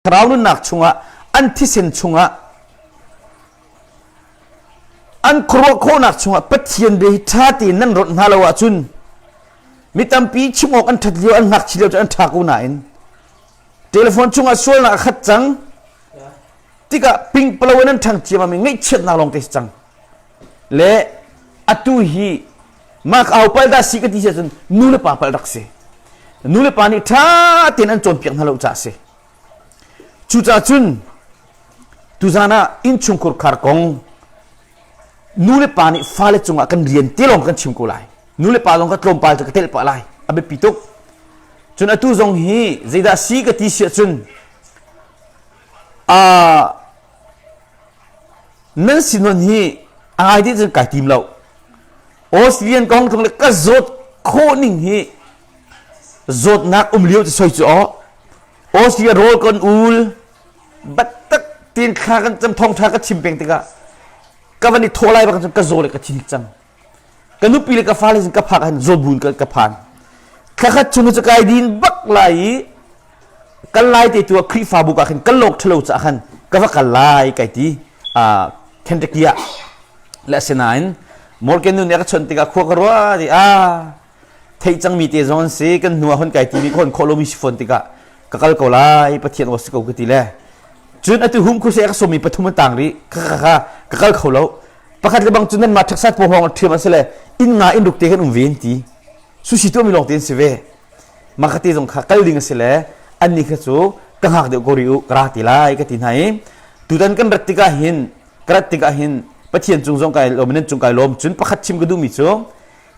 Thlarau nunnak chungah an thisen chungah an khuaruah khawhnak chungah Pathian bia hi ṭha tein nan rawnh hna lo ahcun mi tampi chim awk an ṭhat lio an ngakchi lio cu an ṭha ko nain telephone chungah sualnak a khat cang tikah pingpalo in an ṭhang ciammam i ngaihchiatnak lawng te si cang le atu hi mah au pal dah si ka ti si ahcun nu le pa pal rak si nu le pa nih ṭha tein an cawnpiak hna lo caah si Cucaah cun tuzan ah innchungkhur khar kong nu le pa nih fale cungah kan rian te lawng kan chim ko lai. Nu le pa zong kha tlawmpal cu ka telh pah lai. A biapi tuk. Cun atu zong hi zeidah si ka ti si ahcun uh, nan sinon hi a ngai ti cun kai tim lo. Australian kong tlung le ka zawt khawh ning hi zawtnak um lio cu soi cu aw Austria rawl kan ul battak tin thla kan cam thong tha ka chim peng tikah ka van i thawh lai bak ka zaw le ka thin cang ka nupi le ka fale sin ka phak han zawbun ka ka phan thlakhat chung cu kai din bak lai i kan lai te tu Khrihfabu ka khin kan lok thalo cha khan ka va kal lai kai ti a Kentucky ah le asinain Morgan nu nih a ka chawnh tikah khua ka rua ti a theih cangmi te zong an si kan hnu ah hun kai timi khon khawh lomi si fawn tikah ka kal ko lai pathian aw si ko ka ti le cun atu hum khuse ka sawmi pathum an tang rih ka ka ka ka kal kho lo pakhat le bang cun nan ma ṭhaksat po hong ṭhiam an si le inn nga inn ruk te kan um ve an ti sushi tuah mi lawng te an si ve ma ka ti zong kha kal ding a si le an ni kha cu ka hngak deuh ko rih u ka ra ti lai ka ti hna i tutan kan rat tikah hin ka rat tikah hin pathian cung zong kai lawm nan cung kai lawm cun pakhat chim ka duhmi cu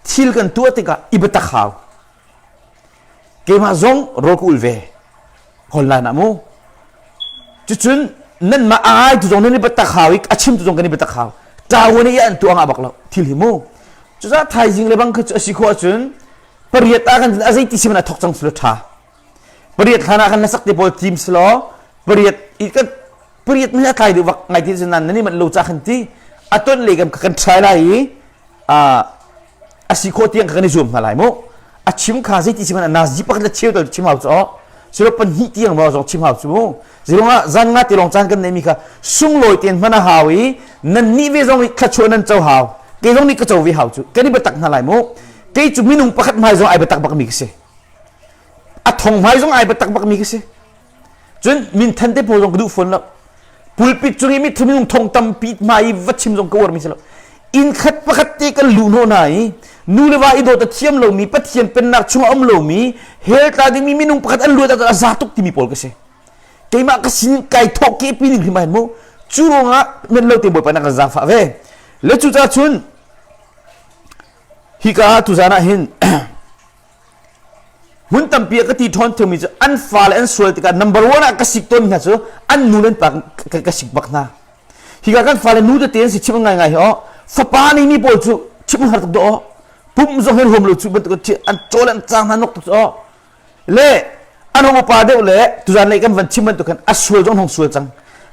thil kan tuah tikah i biatak hau keimah zong rawl ka ul ve online ah mu cucun nanmah a ngai tu zong nan i biatak hau i a chim tu zong kan i biatak hau ṭawan i an tuah ngah bak lo thil hi mu cucaah thaizing le bang kha cu a si khawh ahcun pariat ah kan a zei ti si man a thok cang silo ṭha pariat hlan ah kan na sak te pawl tim silo pariat i kan pariat mi a tlai deuh vak ngai ti cu nan nan i manh lo ca khan ti a ton le kan kan try lai i a si khawh tiang kan i zuam hna lai mu a chim kha zeiti si hmanh nazi pakhat le cheu tal chim hau cu silo pahnih tiang maw zong chim hau cu mu zirungah zan nga te lawng caan kan neimi kha sunglawi ten hman a hau i nan nih ve zong i thlachuah nan co hau kei zong nih ka co ve hau cu kan i biatak hna lai mu kei cu minung pakhat hmai zong ai biatak bak mi ka si a thong hmai zong ai biatak bak mi ka si Cun minthan te pawl zong ka duh fawn lo. Pulpit cung i mithu minung thong tampi hmai i va chim zong ka uarmi si lo. Inn khat pakhat te kan luh hnawh hna i nu le va i dawt a thiam lomi Pathian pennak chungah um lomi hell tla dingmi minung pakhat an luat ahcun a za tuk timi pawl ka si. Keimah ka sin kai thawh ke pi ning hrim ah hin mu cu ruangah men lo te Bawipa na kan zaangfah ve. Le cucaah cun hika tuzan ah hin Hmun tampi ah ka ti ṭhawn thengmi cu an fale an sual tikah number one ah ka sik tawn hna cu an nu le an pa ka sik bak hna. Hika kan fale nu tete an si chim ngaingai hi aw fapa neimi pawl cu chim har tuk dawh pum zong hin huam lo cu bantuk an cawl an cang hna nok tuk cu aw le an hong upa deuh le tuzan lei kan van chim bantuk khan a sual zong hong sual cang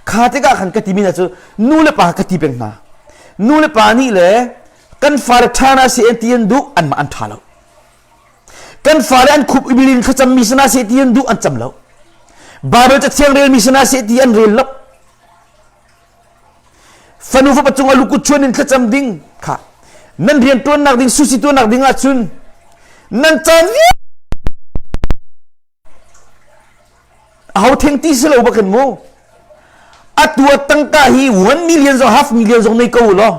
kha tikah khan ka timi hna cu nu le pa ka ti peng hna nu le pa nih le kan fale ṭha na si an ti an duh anmah an ṭha lo Kan fale an khup i bilin thlacammi sana seh ti an duh an cam lo. Bible cathiang relmi sana seh ti an rel lo. Fanu fapa cung a lukut chuan in thlacam ding kha nan rian tuannak ding susi tuannak ding ahcun nan caan Aho theng ti si lo bakin mu. Atu a tangka hi 1 million zong half million zong nei ko law.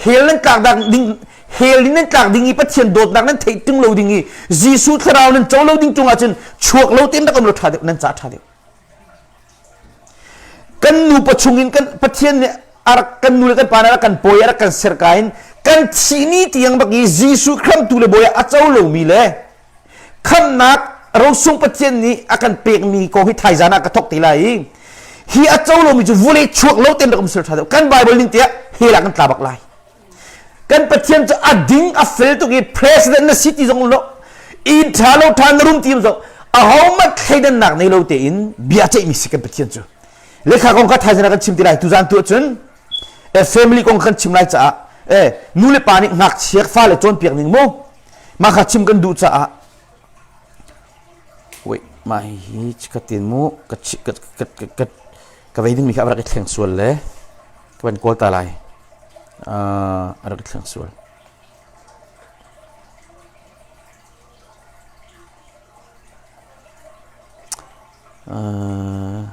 Hell nan tlak dak ding hell in nan tlak ding i Pathian dawtnak nan theih tung lo ding i Jesuh thlarau nan co lo ding tung ahcun chuak lo tein rak um lo ṭha deuh nan ca ṭha deuh. Kan nupa chungin kan Pathian nih a rak kan nu le kan pa nih a rak kan pawi a rak kan ser ka in kan thih ni tiang bak i Jesuh khamtu le bawi ah a co lomi le khamnak rosung Pathian nih a kan pekmi kong hi thaizan ah ka thok te lai i hi a co lomi cu vulei chuak lo ten rak um sel ṭha deuh kan Bible ning tiah hell ah kan tla bak lai kan Pathian cu a ding a fel tuk i president na si ti zong lo in ṭha lo ṭha na rum ti zong ahohmanh thleidannak nei lo tein bia ceihmi si kan Pathian cu lekha kong kha thaizan ah kan chim ti lai tuzan tu ahcun family kong kan chim lai caah eh nu le pa nih ngakchia fale cawnpiak ning mu mah kha chim kan duh caah wait. Mah hi chikkhat tin mu ka ka ka ka ka vei dingmi kha a rak i thleng sual le ka van kawl ta lai. A rak i thleng sual. Uh,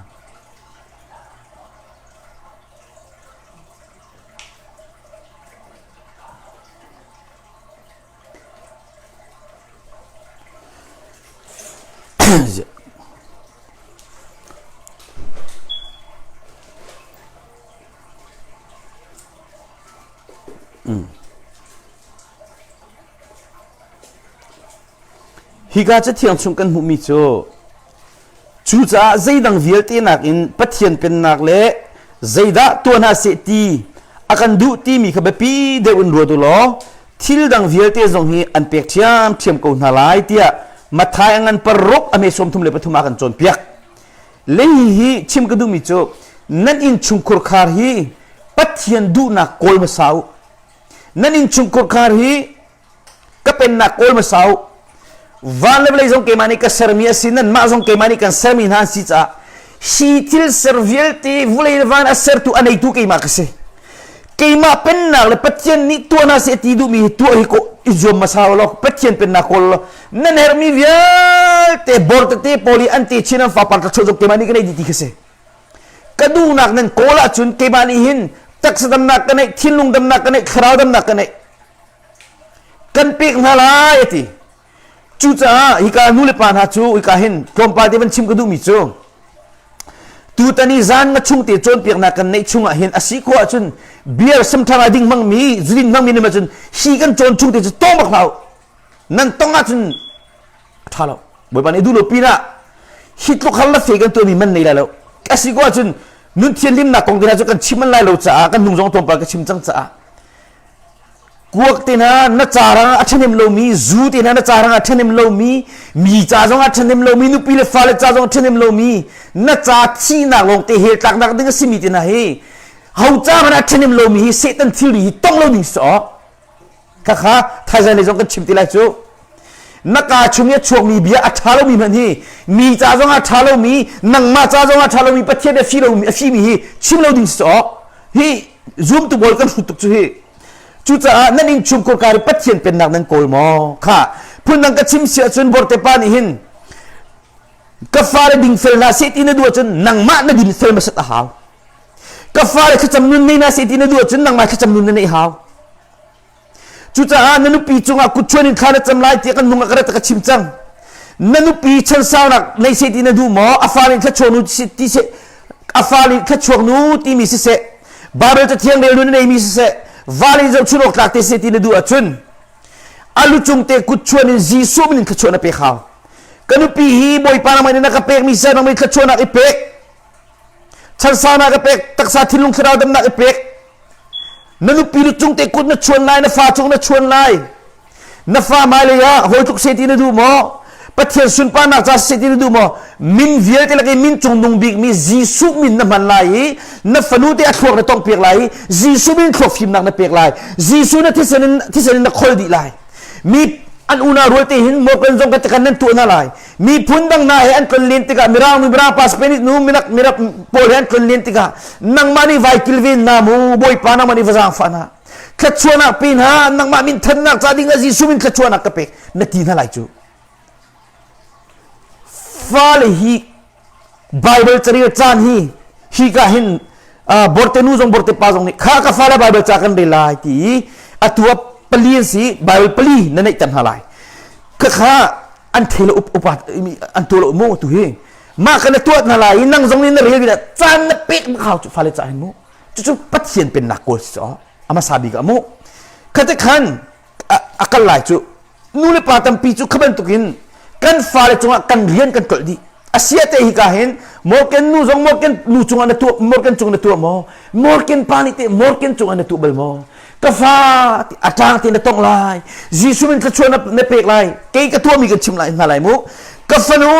Hika Cathiang chung kan hmuhmi cu cucaah zeidang vialte nakin Pathian pennak le zeidah tuah hna seh ti a kan duh timi kha biapi deuh in ruat u law thil dang vialte zong hi an pek ṭhiamṭhiam ko hna lai tiah Matthai a ngan paruk a hme 33 ah kan cawnpiak. Le hihi chim ka duhmi cu nan innchungkhur khar hi Pathian duhnak kawl hmasa u. Nan innchungkhur khar hi ka pennak kawl hmasa u van le vawlei zong keimah nih ka sermi a si nanmah zong keimah nih kan sermi hna an si caah hi thil ser vialte vawlei le van a sertu a neitu keimah ka si keimah pennak le Pathian nih tuah hna seh ti duhmi hi tuah hi ko i zuam hmasa law Pathian pennak kawl law nan herhmi vialte bor tete pawl i an te chin an fapar thlachuah zong keimah nih ka nei dih ti kha si ka duhnak nan kawl ahcun keimah nih hin taksa damnak ka neih thinlung damnak ka neih thlarau damnak ka neih kan pek hna lai a ti cucaah hika nu le pa hna cu hika hin tlawmpal te van chim ka duhmi cu tutan i zan nga chung te cawnpiaknak kan neih chungah hin a si khawh ahcun beer samthang a ding hmangmi zudin hmangmi nih cun hi kan cawn chung te cu tawng bak hlah nan tong ahcun a ṭha lo bawipa nih duh lo pinah hi tluk har la fe kan tuahmi man nei lai lo a si ko ahcun nun thianhlimnak kong te hna cu kan chim an lai lo caah kan hnung zong tlawmpal ka chim cang caah Kuak te hna na carang a ṭhahnem lomi, zu te hna na carang a ṭhahnem lomi, mi ca zong a ṭhahnem lomi, nupi le fale ca zong a ṭhahnem lomi, na ca thihnak lawng te hell tlaknak ding a simi te hna hi ho ca hmanh a ṭhahnem lomi hi Satan thilri hi tong lo ding si awk. Khakha thaizing lei zong kan chim ti lai cu. Na kaa chung i a chuakmi bia a ṭha lomi hmanh hi mi ca zong a ṭha lomi, nangmah ca zong a ṭha lomi, Pathian a fi lomi a fimi hi chim lo ding si awk. Hi zumtu pawl kan hrut tuk cu hi cucaah nan innchungkhur kar i Pathian pennak nan kawl maw kha phundang ka chim si ahcun borte pa nih hin ka fale dingfel hna seh ti na duh ahcun nangmah na dinfel hmasat a hau ka fale thlacam nun nei hna seh ti na duh ahcun nangmah thlacam nun na neih hau Cucaah na nupi cungah kutchuan in thla na cam lai tiah kan hnung ah ka rat ka chim cang. Na nupi chansaunak nei seh ti na duh maw? A fa nih thluachuak nu ti seh a fa nih thluachuak nu timi siseh Bible cathiang rel nu na neimi siseh val in zohchun awk tlak te seh ti na duh ahcun a lu cung te kutchuan in Jesuh min in thluachuah na pek hau. Ka nupi hi Bawipa nangmah nih na ka pekmi seh nangmah nih thluachuahnak i pek. Chansaunak i pek, taksa thinlung thlarau damnak i pek. Na nupi lu cung te kut na chuan lai, na fa cung na chuan lai. Na fa hmailei ah hawi tluk se ti na duh maw? Pathian sunparnak ca seh ti na duh maw? Min vialte lak i min cungnung bikmi Jesuh min na hman lai i na fanu te a thluak na tongh piak lai i Jesuh min thluak fimnak na pek lai. Jesuh na thisen in thisen in na khol dih lai. Mi an unau rual te hin Morgan zong kan nan tuah hna lai. Miphun dang hna he an tlonlen tikah Mirang nu Mirang pa Spanish nu minak mirap pawl he an tlonlen tikah nangmah nih vai kilven hna mu Bawipa nangmah nih va zaangfah hna thluachuahnak pe hna nangmah min thannak ca ding ah Jesuh min thluachuahnak ka pek na ti hna lai cu fale hi Bible carel caan hi hi ka hin borte nu zong borte pa zong nih kha ka fale Bible ca kan rel lai ti atu ah pali an si Bible pali na neih ter hna lai kha kha an thei lo upa an tuah lo mu tu hi mah ka na tuah hna lai i nang zong nih na rel bia caan na pek na khau cu fale ca hin mu cucu Pathian pennak kawl si cu a hmasa bik ah mu khate khan a kal lai cu nu le pa tampi cu kha bantukin kan fale cungah kan rian kan tlolh dih asia te hi ka hin Morgan nu zong Morgan nu cungah na tuah Morgan cung na tuah maw Morgan pa nih te Morgan cungah na tuah bal maw ka fa a ṭang te na tong lai Jesuh min thluachuah na, na pek lai kei ka tuahmi kan chim lai hna lai mu ka fanu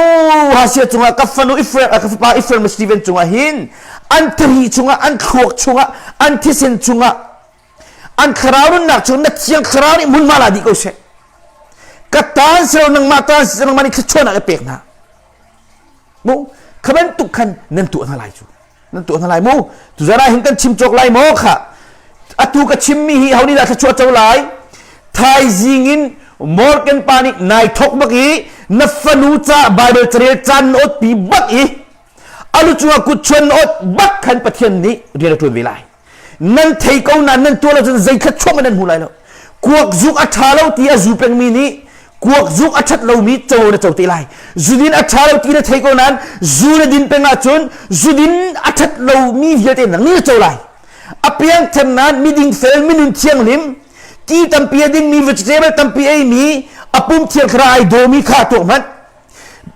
Hasia cungah ka fanu Ephraim ka fapa Ephraim Steven cungah hin an thari cungah an thluak cungah an thisen cungah an thlarau nunnak cu na thiang thlarau nih hmunhma la dih ko seh ka tan silo nangmah tan si nangmah nih thluachuahnak i pek hna. Mu kha bantuk khan nan tuah hna lai cu. Nan tuah hna lai mu. Tuzan ah hin kan chim cawk lai maw kha. Atu ka chimmi hi ho nih dah thluachuah co lai? Thaizing in Morgan pa nih nai thok bak i na fanu ca Bible carel caan na ot pi bak i alu cungah kut chuan na ot bak khan Pathian nih rian a ṭuan ve lai. Nan thei ko nain nan tuah lo cun zei thluachuah nan hmu lai lo. Kuak zuk a ṭha lo ti a zu pengmi nih kuak zuk a ṭhat lomi co na co te lai. Zudin a ṭha lo ti na thei ko nain zu na din peng ahcun zudin a ṭhat lomi vialte nang nih na co lai. A piangthar nain miding fel minun thianghlim ti tampi a dingmi vegetable tampi eimi a pum thiang khara ai dawmi kha tuak hmanh.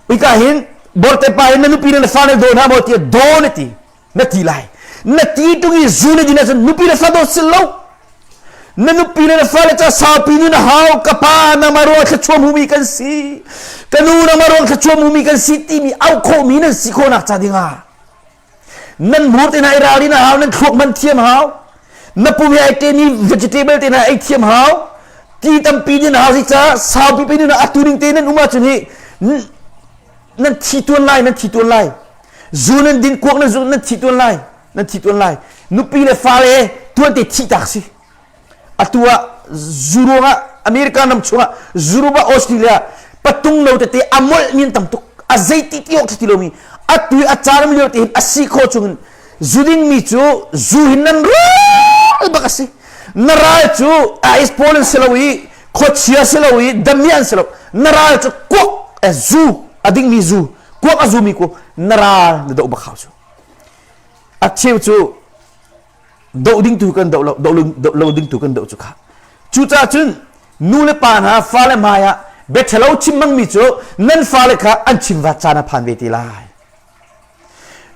Hika hin borte pa hin na nupi le na fa na daw hna maw tiah daw na ti. Na ti lai. Na ti tung i zu na din ahcun nupi le fa dawt sil lo. Na nupi le na fale ca saupi nun a hau. Ka pa nangmah ruang thluachuah hmumi kan si. Ka nu nangmah ruang thluachuah hmumi kan si timi auh khawhmi nan si khawhnak ca dingah nan hmur te hna i ralrin a hau, nan thluak hman thiam hau. Na pum he ai temi vegetable te hna ei thiam hau. Ti tampi din hau si ca saupi pe nun atu ning te nan um ahcun hi nan thi tuan lai, nan thi tuan lai. Zu nan din kuak nan zu nan thi tuan lai, nan thi tuan lai. Nupi le fale tuan te thi tak si. Atu ah zu ruangah America ram chungah zu ruangah Australia patung no tete a molh mi an tam tuk. A zeiti ti awk ti lomi atu a caan lio te hin a si khawh chungin zu ding mi cu zu hin nan ral bak a si. Na ral cu ice pawl an si lo i khuachia si lo i damiah an si lo. Na ral cu kuak eh, zu a ding mi zu kuak a zu mi ku na ral na doh bak hau cu. A cheu cu doh ding tu kan doh lo doh lo ding tu kan doh cu kha cucaah cun nu le pa hna fale hmai ah biaṭhalo chim hmangmi cu nan fale kha an chim vat caan a phan ve te lai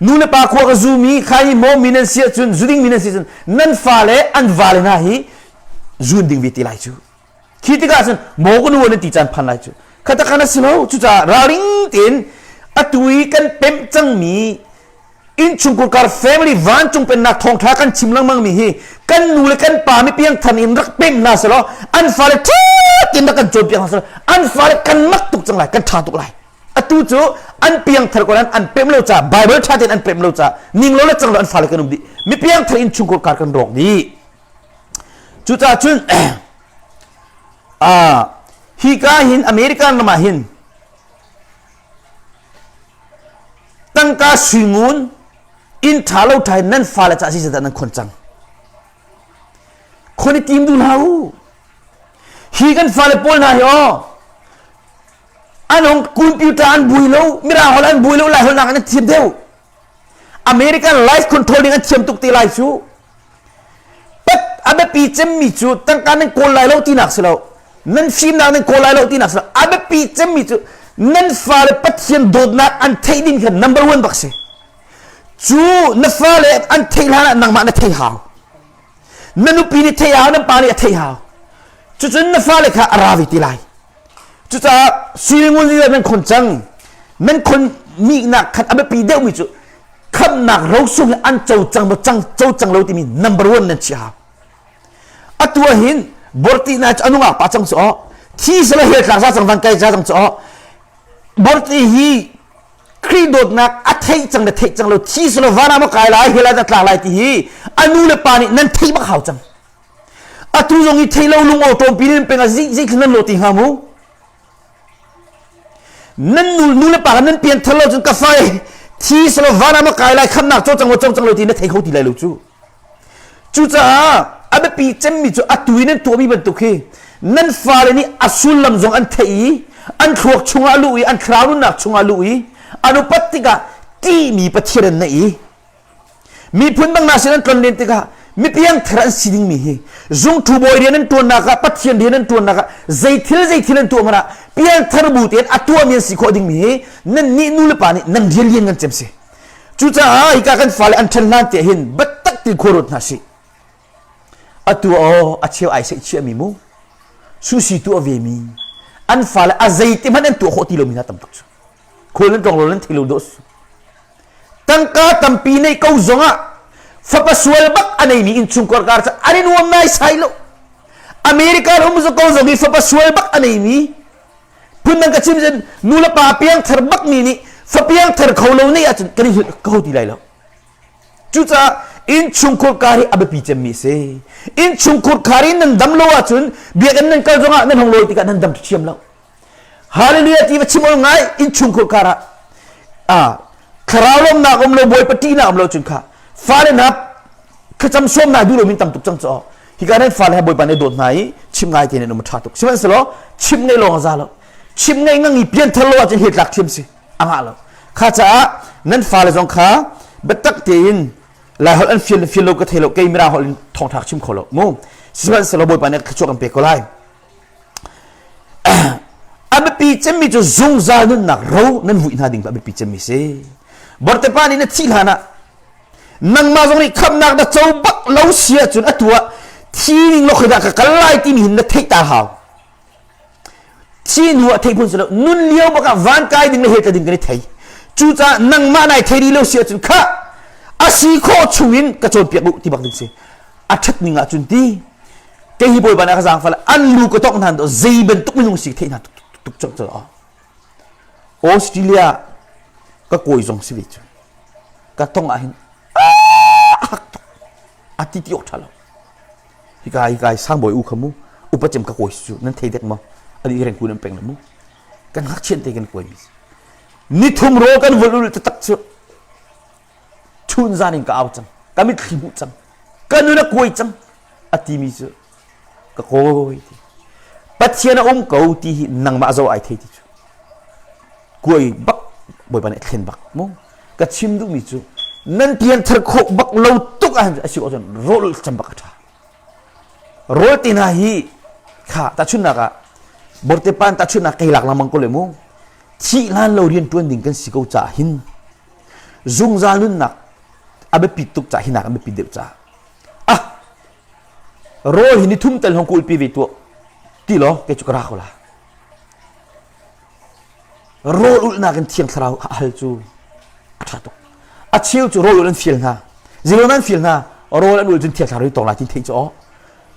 nu le pa khua ka zumi kha hi maw mi nan si ahcun zu ding mi nan si ahcun nan fale an vale hna hi zun ding ve te lai cu khi tikah cun maw ka nu nan ti caan phan lai cu khatakhan a si lo cucaah ralring tein atu i kan pemh cangmi innchungkhar family vancung pennak thawngṭha kan chim lengmang mi hi kan nu le kan pa mi piangthar in rak pem hna selaw an fale ṭha tein rak kan cawnpiak hna selaw an fale kan mak tuk cang lai kan ṭha tuk lai atu cu an piangthar ko an pem lo ca Bible ṭha tein an pem lo ca ning lo le cang lo an fale kan um dih mi piangthar innchungkhar kar kan rawk dih cucaah cun hi ka hin American ram ah hin Tangka suingun inn ṭha lo ṭha in nan fale ca si dah nan khon cang. Khon i tim duh hlah u. Hi kan fale pawl hna hi aw an hong computer an bui lo, mirang holh an bui lo, lai holh nak an thiam deuh. American life control ding an thiam tuk te lai cu. Pat a biapi cemmi cu tangka nan kawl lai lo tinak si lo. Nan fimnak nan kawl lai lo tinak si lo. A biapi cemmi cu nan fale Pathian dawtnak an theih ding kha number one bak si. Cu na fale an theih hlan ah nangmah na thei hau. Na nupi nih thei hau, nan pa nih a theih hau. Cucun na fale kha a ra ve ti lai. Cucaah suingun lila nan khon cang. Nan khon mi nak khan a biapi deuhmi cu khamnak rosung hi an co cang maw cang co cang lo timi number one nan chiah hau. Atu ah hin borti na cu anungak pa cang cu aw thi sala hel tlak za cang van kai za cang cu aw borti hi Khrih dawtnak a theih cang le theih cang lo thi sala van ah maw kai lai hel ah dah tlak lai ti hi anu le pa nih nan theih bak hau cang. Atu zong i thei lo lung aw ṭawmpi nan peng ah zei zei nan lo ti hnga mu? Nan nu nu le pa nan pian thar lo cun ka fai thi salo van ah ma kai lai khamnak co cang co cang lo ti na thei kho ti lai lo cu. Cucaah a biapi cemmi cu atu i nan tuahmi bantuk hi nan fale nih a sullam zong an theih i an thluak chungah luh i an thlarau nunnak chungah luh i an upat tikah ṭihmi Pathian an neih i Miphun dang hna sin an tlonlen tikah mipiangthar an si dingmi hi zungthu bawi rian an ṭuannak ah Pathian rian an ṭuannak ah zeithil zeithil an tuah hmanh ah piangthar bu tein a tuahmi an si khawh dingmi hi nannih nu le pa nih nan rian lian ngan cem si. Cucaah hika kan fale an ṭhan hlan te hin biatak ti khua ruat hna sih. Atu aw a cheu ai seih chiahmi mu susi tuah ve mi an fale a zeiti hmanh an tuah khawh ti lomi hna tam tuk cu. Khual nan tlawng lo nan thei lo dawh Tangka tampi neih ko zongah fapa sual bak a neimi innchungkhar kar cu an i nuam naisai lo. America um ko zong i fapa sual bak a neimi phundang ka chim cun nu le pa piangthar bakmi nih Fapiang thar kho lo nih ahcun kan i hlut kho ti lai lo. Cucaah innchungkhur kar hi a biapi cemmi a si. Innchungkhur khar in nan dam lo ahcun biakinn nan kal zongah nan hong lawi tikah nan dam ṭhiam lo. Hallelujah ti va chim ol ngai innchungkhur kar ah ah thlarau lawmnak um lo bawipa ṭihnak um lo cun kha fale hna thlacam sawmnak duh lomi tam tuk cang cu hika nan fale ha bawipa nih dawt hna i chim ngai te nan um a ṭha tuk sihmanhsehlaw chim ngeih lawng a za lo chim ngeih ngang i pianthar lo ahcun he tlak ṭhiam si a ngah lo kha caah nan fale zong kha biatak tein Laiholh an fial fial lo ka thei lo kei mirang holh in thawngṭha chim kho lo mu sihmanhsehlaw bawipa nih thluachuah kan pek ko lai a biapi cemmi cu zungzal nunnak ro nan vuih hna ding a biapi cemmi si bortepa nih na thih hlan ah nangmah zong nih khamnak na co bak lo si ahcun atu ah thi ning lo khoidah ka kal lai timi hin na theih ta hau thi hnu ah theih phun si lo nun lio bak ah van kai ding le hell tla ding kan i thei cucaah nangmah nai thei rih lo si ahcun kha a si khawh chungin ka cawnpiak u ti bak ding si a ṭhat ning ahcun ti kei hi bawipa nih a ka zaangfah an lu ka tongh hna zei bantuk minung si theih hna tuk tuk cang cu Australia ka kawi zong si ve cu ka tong ah hin a hak tuk a ti ti awk ṭha lo hika hika sangbawi u kha mu upa cem ka kawi cu nan thei dek maw ani reng ku nan peng le mu kan ngakchian te kan kawi mi nithum ro kan vul ul taktak cu chun zan in ka au cang ka mitthli hmuh cang ka nun a kuai cang a timi cu ka kawi ti Pathian a um ko ti hi nangmah zo ai thei ti cu kuai bak bawipa nih a thlen bak mu ka chim duhmi cu nan pianthar khawh bak lo tuk ah a si ahcun rawl cam bak a ṭha rawl te hna hi kha tahchunhnak ah borte pan tahchunhnak kei lak lengmang ko le mu thih hlan lo rian ṭuan ding kan si ko caah hin zungzal nunnak a biapit tuk caah hinak a biapit deuh caah ah rawl hi ni thum tel hong kulpi ve tuah ti law kei cu ka ra ko la rawl ulhnak in thiang thlarau a hal cu a ṭha tuk a cheu cu rawl ulh an fial hna zilon an fial hna rawl an ulh cun thiang thlarau hi tawng lai ti theih cu aw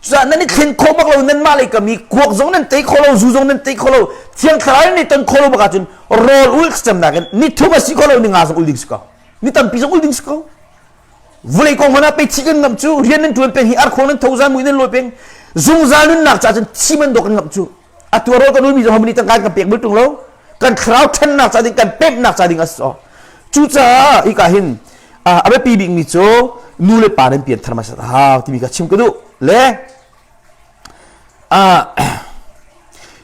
Cucaah nan i thlen khawh bak lo nanmah lei kam i kuak zong nan tei kho lo zu zong nan tei kho lo thiang thlarau nan i ton kho lo bak ahcun rawl ul thlacamnak in ni thum a si kho lo ni nga zong ul ding si ko ni tampi zong ul ding si ko vulei kong hmanh ah pei thi kan ngamh cu rian nan ṭuan peng hi arkhuang nan tho zan mui nan lawi peng zungzal nunnak caah cun thi man dawk kan ngamh cu atu rawl kan ulmi zong homini tangka kan pek bal ṭung lo kan thlarau ṭhannak ca ding kan pemhnak ca ding a si cucaah hika hin a biapi bikmi cu nu le pa nan pian thar hmasat a hau timi kha chim ka duh le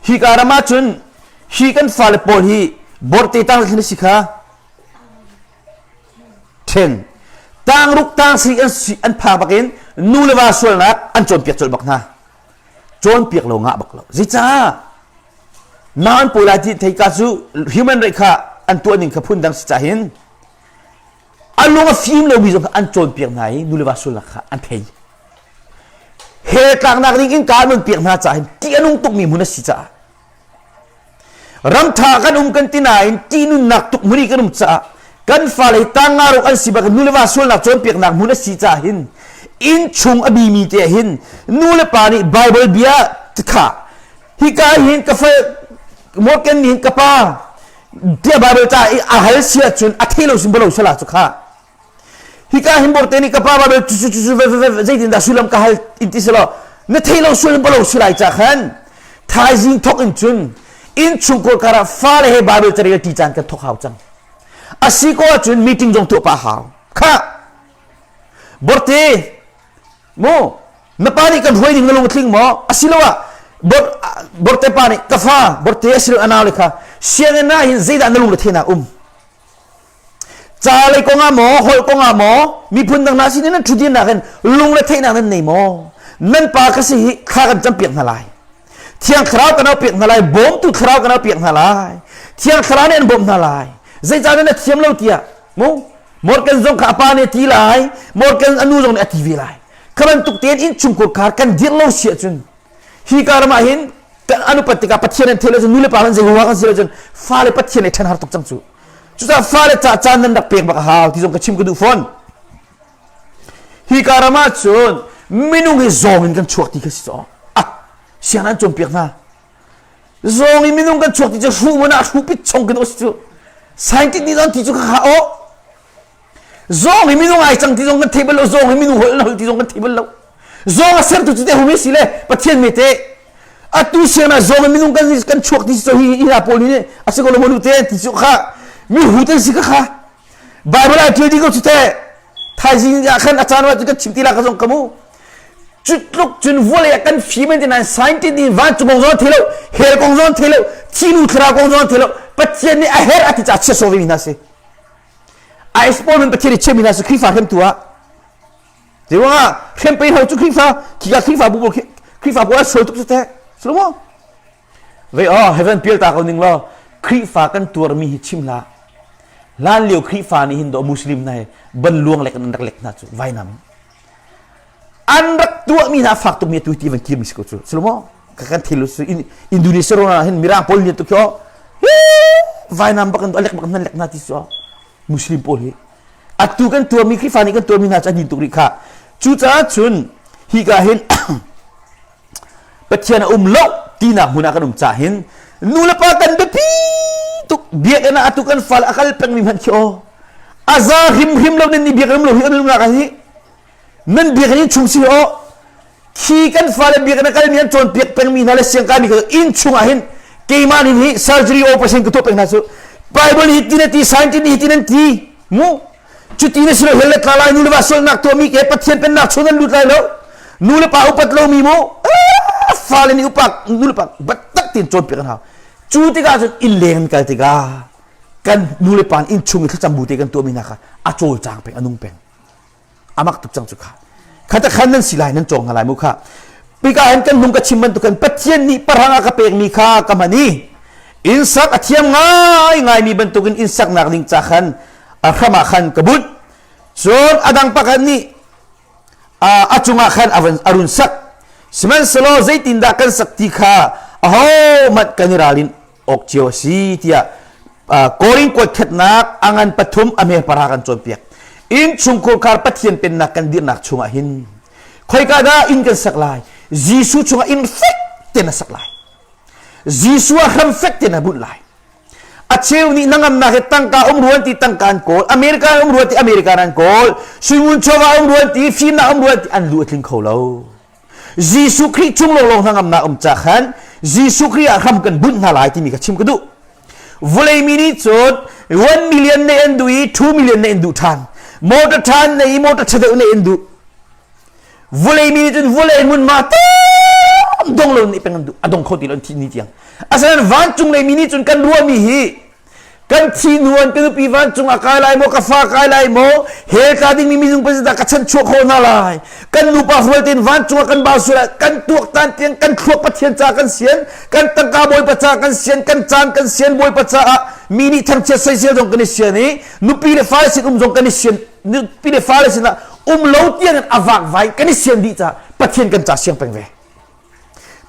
hika ram ah cun hi kan fale pawl hi borte tang thlen si kha then tang ruk tang si an si an phak bakin nu le va sualnak an cawnpiak colh bak hna cawnpiak lo ngah bak lo zeicah nain pawl lai ti thei ka cu human right kha an tuah ning kha phun dang si cah hin a lung a fim lomi zong kha an cawnpiak hna i nu le va sualnak kha an thei hell tlaknak ding in ka an piak hna caah hin ṭih a nung tukmi hmun a si caah ramṭha kan um kan ti nain ṭihnunnak tuk hmun i kan um caah kan fale tangngaruk an si bak nu le va sualnak cawnpiaknak hmun a si caah hin inn chung a bimi te hin nu le pa nih Bible bia kha hika hin ka fal Morgan nih hin ka pa tiah Bible ca i a hal si ahcun a thei lo sin balo sala cu kha hika hin borte nih ka pa Bible cu cu cu zeitin dah sullam ka hal in ti selaw na thei lo sullam balo si lai ca khan thaizing thok in cun inn chungkhur karah fale he Bible carel ti caan kan thok hau cang a si ko ahcun meeting zong tuah pah hau kha borte mu na pa nih kan hruai ding na lung tling maw asiloah borte pa nih ka fa borte asilo anau le kha sianginn ah hin zeidah na lung le thenak um ca lei kong ah maw holh kong ah maw miphun dang hna sin nan ṭhutdirnak in lung le theihnak nan nei maw nan pa ka si hi thla kan campiak hna lai thiang thlarau kan piak hna lai bawmtu thlarau kan piak hna lai thiang thlarau nih an bawmh hna lai zeicah na thiam lo tiah mu Morgan zong kha a pa nih a ti lai Morgan a nu zong nih a ti ve lai kha bantuk tein innchungkhur khar kan dirh lo si ahcun hi ka ram ah hin kan an upat tikah Pathian an theih lo cun nu le pa an zei huha kan si lo cun fale Pathian ei ṭhen har tuk cang cu cucaah fale ca caan nan rak pek bak a hau ti zong ka chim ka duh fawn hi ka ram ah cun minung hi zawng in kan chuak ti kha si caw ah siang an cawnpiak hna zawng in minung kan chuak ti cu hruh man ah hruh pit chong kan si cu. Scientist nih zong ti cu kha aw. Zawng hi minung ai cang ti zong kan thei bal lo, zawng hi minung holh holh ti zong kan thei bal lo. Zawng a sertu cu te humi si le Pathian me te atu siang ah zawng hi minung kan kan chuak ti si hi hi pawl nih a si ko lo manu te ti cu kha mi hu tan si ka kha Bible ah ṭial dih ko cu te thaizing ah khan a caan ah kan chim ti la ka zong ka mu cu tluk cun vawlei ah kan fim an ti nain scientist nih vancung kong zong thei lo hell kong zong thei lo thinu thlarau kong zong thei lo Pathian nih a herh a ti caah chia sawh ve mi hna si IS pawl min Pathian nih chiami hna cu Khrihfa hremtu ah Zeiruangah hrem pei ho cu Khrihfa khika Khrihfa bu Khrihfa bu ah sual tuk cu teh Sulumo Ve oh heaven pial ta ko ning law Khrihfa kan tuarmi hi chim hlah hlan lio Khrihfa nih hin do Muslim hna he ban luang lek an rak lek hna cu vainam an rak tuahmi hna fak tukmi tu ti van kirmi si ko cu Sulumo ka kan thil su Indonesia ro hin mirang pawl nih tu kyo vainam bak an lek bak nan lek hna ti su Muslim pawl hi atu kan tuahmi Khrihfa nih kan tuahmi hna cu an tuk rih kha cucaah cun hi ka hin Pathian a um lo tinak hmun ah kan um cah hin nu le pa kan biapi tuk biakinn ah atu kan fal a kal pengmi hmanh khi aw a za hrimhrim lo nan ni biakinn lo hi an umnak hi nan biakinn chung si aw khi kan fale biakinn a kalmi an cawnpiak pengmi hna le siangkaimi kha inn chung ah hin keimah nih hi surgery operation ka tuah peng hna cu Bible hi tin a ti scientist nih hi tin an ti mu cuti na si lo hell le tla lai nu le va sualnak tuahmi ke Pathian pennak chung nan lut lai lo nu le pa upat lomi mu fale nih upak nu le pa biatak tein cawnpiak an hau cu tikah cun inn leng an kal tikah kan nu le pa inn chung i thlacam bu te kan tuahmi hna kha a cawlcang peng a nung peng amak tuk cang cu kha khata khan nan si lai nan cawng hna lai mu kha pika hin kan hnung ka chim bantuk kan Pathian nih parang a ka pekmi kha ka hman i inn sak a thiam ngai ngaimi bantukin inn saknak ding ca khan a hram ah khan ka bunh cun a dang pakhat nih a cungah khan a van a run sak sihmanhsehlaw zeitindah kan sak ti kha ahohmanh kan i ralin awk cio a si tiah Korin kuatkhatnak a ngan pathum a hme para kan cawnpiak. Innchungkhur khar Pathian pennak kan dirhnak chungah hin khoika dah inn kan sak lai? Jesuh chungah inn fek ten a sak lai. Jesuh ah hram fek ten a bunh lai. A cheu nih nangamnak he tangka um ruan ti tangka an kawl, America um ruan ti America an kawl, suingun chawva um ruan ti fimnak um ruan ti an lu a tling kho lo. Jesuh Khrih cung lawnglawng hnangamnak um ca khan Jesuh Khrih ah hram kan bunh hna lai timi kha chim ka duh. Vawlei mi nih cun 1 million ne an duh i 2 million ne an duh ṭhan. Motor ṭhan ne i motor ṭha deuh ne an duh. Vawlei mi nih cun vawlei hmunhma tam dong lo nih peng an duh. A dong kho ti lo an thih ni tiang. Asinain vancung lei mi nih cun kan ruahmi hi kan thi hnu an ka nupi vancung a kai lai maw ka fa kai lai maw hell tla dingmi minung pa ka chan chuah khawh hna lai kan nupa rual tein vancung ah kan bau sual kan tuaktan tiang kan thluak pathian ca kan sian kan tangka bawipa ca kan sian kan caan kan sian bawipa caah mi nih thangchiat soisel zong kan i sian i nupi le fale sin um zong kan i sian nupi le fale sinah um lo tiang in a vakvai kan i sian dih caah pathian kan ca siang peng ve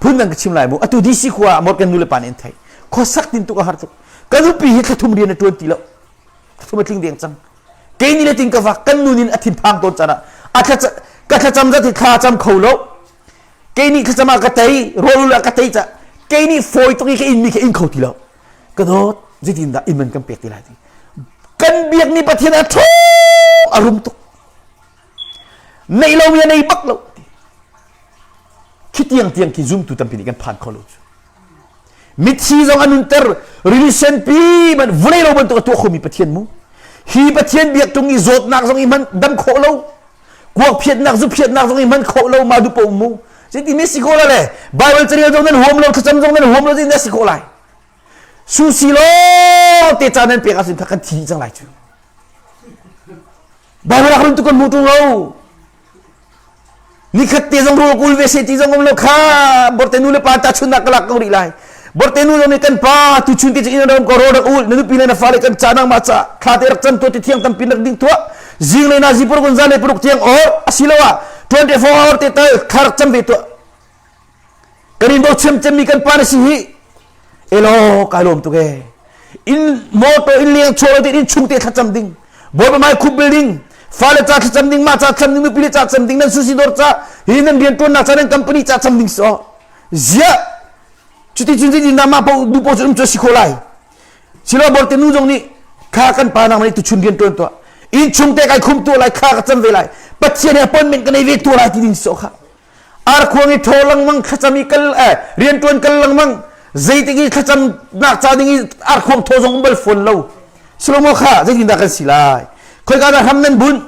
Phundang ka chim lai mu. Atu DC khua ah Morgan nu le pa nih an theih. Khuasak tin tuk a har tuk. Ka nupi hi thlathum rian a ṭuan ti lo. Thlathum a tling deng cang. Kei ni le ting ka vak kan nu nin a thinphang tawn caan ah a thla ka thlacam zat hi thla cam kho lo. Kei nih thlacam ah ka tei, rawl ah ka tei ca. Kei nih fawi tuk i ka in mi kha in kho ti lo. Ka dawt zeitin dah inn man kan pek ti lai ti. Kan biak ni Pathian a ṭhawng a rum tuk. Neih lo mi a nei bak lo. Khi tiang tiang khi zumtu tampi nih kan phan kho lo cu. Mithi zong an nunter rili senpi man vawlei lo bantuk a tuah khomi Pathian mu. Hi Pathian biak tung i zawtnak zong i hman dam khawh lo. Kuak phiatnak zu phiatnak zong i hman khawh lo ma du po mu. Zeitin ne si khawh la le Bible carel zong nan huam lo thlacam zong nan huam lo zeitin ne si khawh lai. Susi lo te ca nan pek ahcun kan thi cang lai cu. Bible ah kan hmu tung lo. Nikhat te zong rawl kul ve se ti zong um lo kha borte nu le pa ta chunnak ka lak ko rih lai. Borte nu zong nih kan pa tu chun te cu inn ram ko rawl rak ul na nupi le na fale kan ca nangmah ca thla te rak cam tuah ti thiang tampi rak ding tuah zing le na zipur kun zan le paruk tiang or asiloah 24 hour te tal thla rak cam ve tuah Kan in bochan cemmi kan pa na si hi. Elo kai lawm tuk e. In motor in leng chuah lo in chung te thlacam ding. Bawipa mai khup building. Fale ca thlacam ding, ma ca thlacam ding, nupi le ca cam ding, nan susi dor ca, hi nan rian tuannak ca, nan company ca cam ding so. Zia cuti cun zeitin dah mah po du po cu um cu si kho lai. Silo borte nu zong nih Kha kan pa nang nih tuchun rian tuan tuah. Inn chung te kai khum tu lai kha ka cam ve lai. Pathian he appointment ka nei ve tu lai ti ding so kha. Arkhuang i tho lengmang thlacam i kal eh rian tuan kal lengmang zeitik i thlacam nak ca ding i arkhuang tho zong um bal fawn lo. Silo kha zeitin dah kan si lai? Khoika dah hram nan bunh?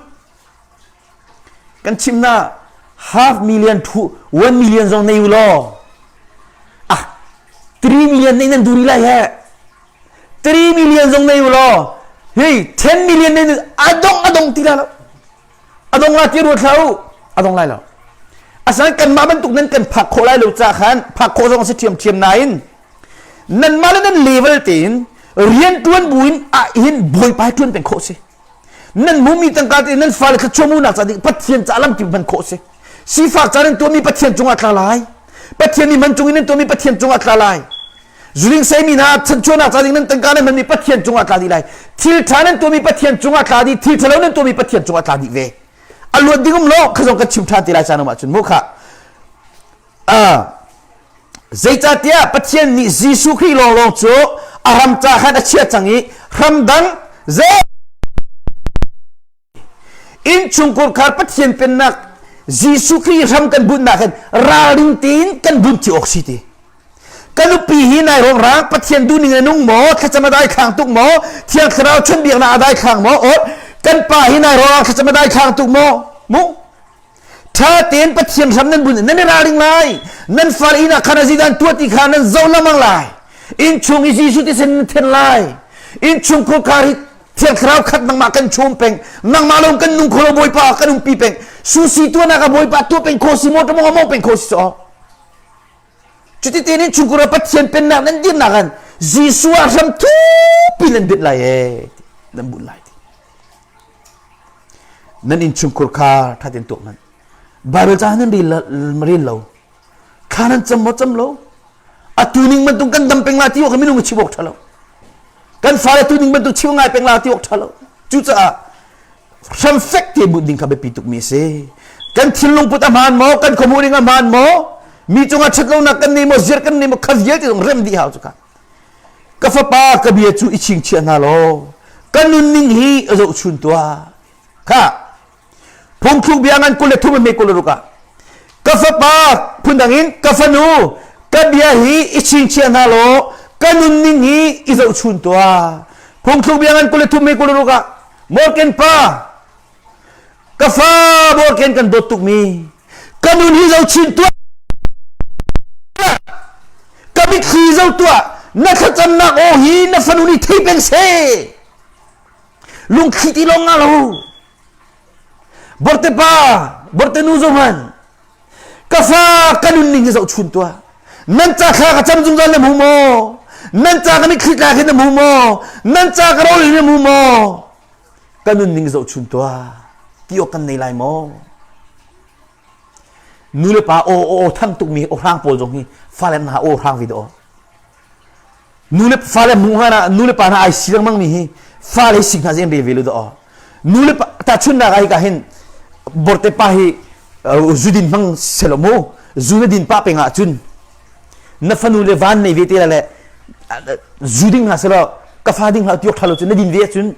Kan chim na half million to 1 million zong nei u law. Ah 3 million nei nan duri lai he. 3 million zong nei u law. Hei 10 million nei adong adong ti la lo. Adong la ti ruat hlah u. Adong lai lo. Asan kanmah bantuk nan kan phak khawh lai lo ca khan phak khawh zong si ṭhiamṭhiam nain nanmah le nan level tein rian ṭuan buin ah hin bawipa ṭuan peng khawh si. Nan hmumi tangka te nan fale thluachuah munak ca ding Pathian ca lamkip hman khawh si. Sifak ca nan tuahmi Pathian cungah tla lai. Pathian nih man cung in nan tuahmi Pathian cungah tla lai. Zuling seimi hna chanchuahnak ca ding nan tangka nan hmanmi Pathian cungah tla dih lai. Thil ṭha nan tuahmi Pathian cungah tla dih, thil ṭhalo nan tuahmi Pathian cungah tla dih ve. A luat ding um lo, kha zong kan chim ṭhan ti lai caan um ahcun mu kha. Ah, zeicahtiah Pathian nih Jesuh Khrih lawnglawng cu a ram ca khan a chiah cang i ramdang zei innchungkhur khar Pathian pennak Jesuh Khrih hram kan bunhnak hin ralring tein kan bunh cio awk si ti. Ka nupi hi nai rong rang Pathian duhning a nung maw thlacam a dai thlang tuk maw Thiang Thlarau chawnhbiaknak a dai thlang maw or kan pa hi nai rong rang thlacam a dai thlang tuk maw mu Ṭha tein Pathian hram nan bunh nan i ralring lai. Nan far inn ah khan a zidan tuah ti kha nan zoh lengmang lai. Innchung i Jesuh tisen nan then lai. Innchung khurkhar hi Thiang Thlarau khat nangmah kan chum peng. Nangmah lawng kan nung kho lo Bawipa kan umpi peng. Susi tuahnak ah Bawipa tuah peng kho si maw ṭamong a peng kho si caw. Cuti tein innchungkhur ah Pathian pennak nan dirnak han Jesuh ah hram thupi nan bit lai ee nan bunh lai. Nan innchungkhur kha ṭha tein tuak hmanh. Baibal ca nan rel rel lo. Thla nan cam maw cam lo. Atu ning bantuk kan dam peng la ti awk minung chim awk ṭha lo. Kan fale tu ning bantuk chim ngai peng la ti awk ṭha lo. Cucaah hram fek te bunh ding kha biapi tukmi a si. Kan thinlung put a hmaan maw? Kan khuamuh ning a hmaan maw? Mi cungah ṭhatlonak kan nei maw? Ziar kan nei maw? Kha vialte zong rem dih hau cu kha. Ka fapa ka bia cu i chingchiah hna law ka nunning hi a zohchun tuah. Kha phungthluk bia ngan 23 a hme 26 ah ka fapa phundang in ka fanu ka bia hi i chingchiah hna law ka nunning hi i zohchun tuah. Phungthluk bia ngan 23 hme 26 ah Morgan pa Ka fa Morgan kan dawt tukmi ka nun hi zohchin tuah ka mitthli zo tuah na thlacamnak aw hi na fanu nih thei peng seh lungthli ti lawng nga lo borte pa borte nu zo hman ka fa ka nun ning hi zohchun tuah nan ca thla ka cam zungzal na hmu maw nan ca ka mitthli tla khi na hmu maw nan ca ka rawl hi na hmu maw Ka nunning zohchun tuah ti awk kan nei lai maw? Nu le pa aw aw thang tukmi aw hrang pawl zong hi fale hna aw hrang ve dawh. Nu le fale hmuh hna nu le pa hna ai si lengmang mi hi fale si hna zen ve ve lu dawh. Nu le pa tahchunnak ah hika hin borte pa hi zudin hmang selo mu zu na din pa peng ah cun na fanu le van nei ve te le zu ding hna selo ka fa ding hlah tiok thalo cun na din ve cun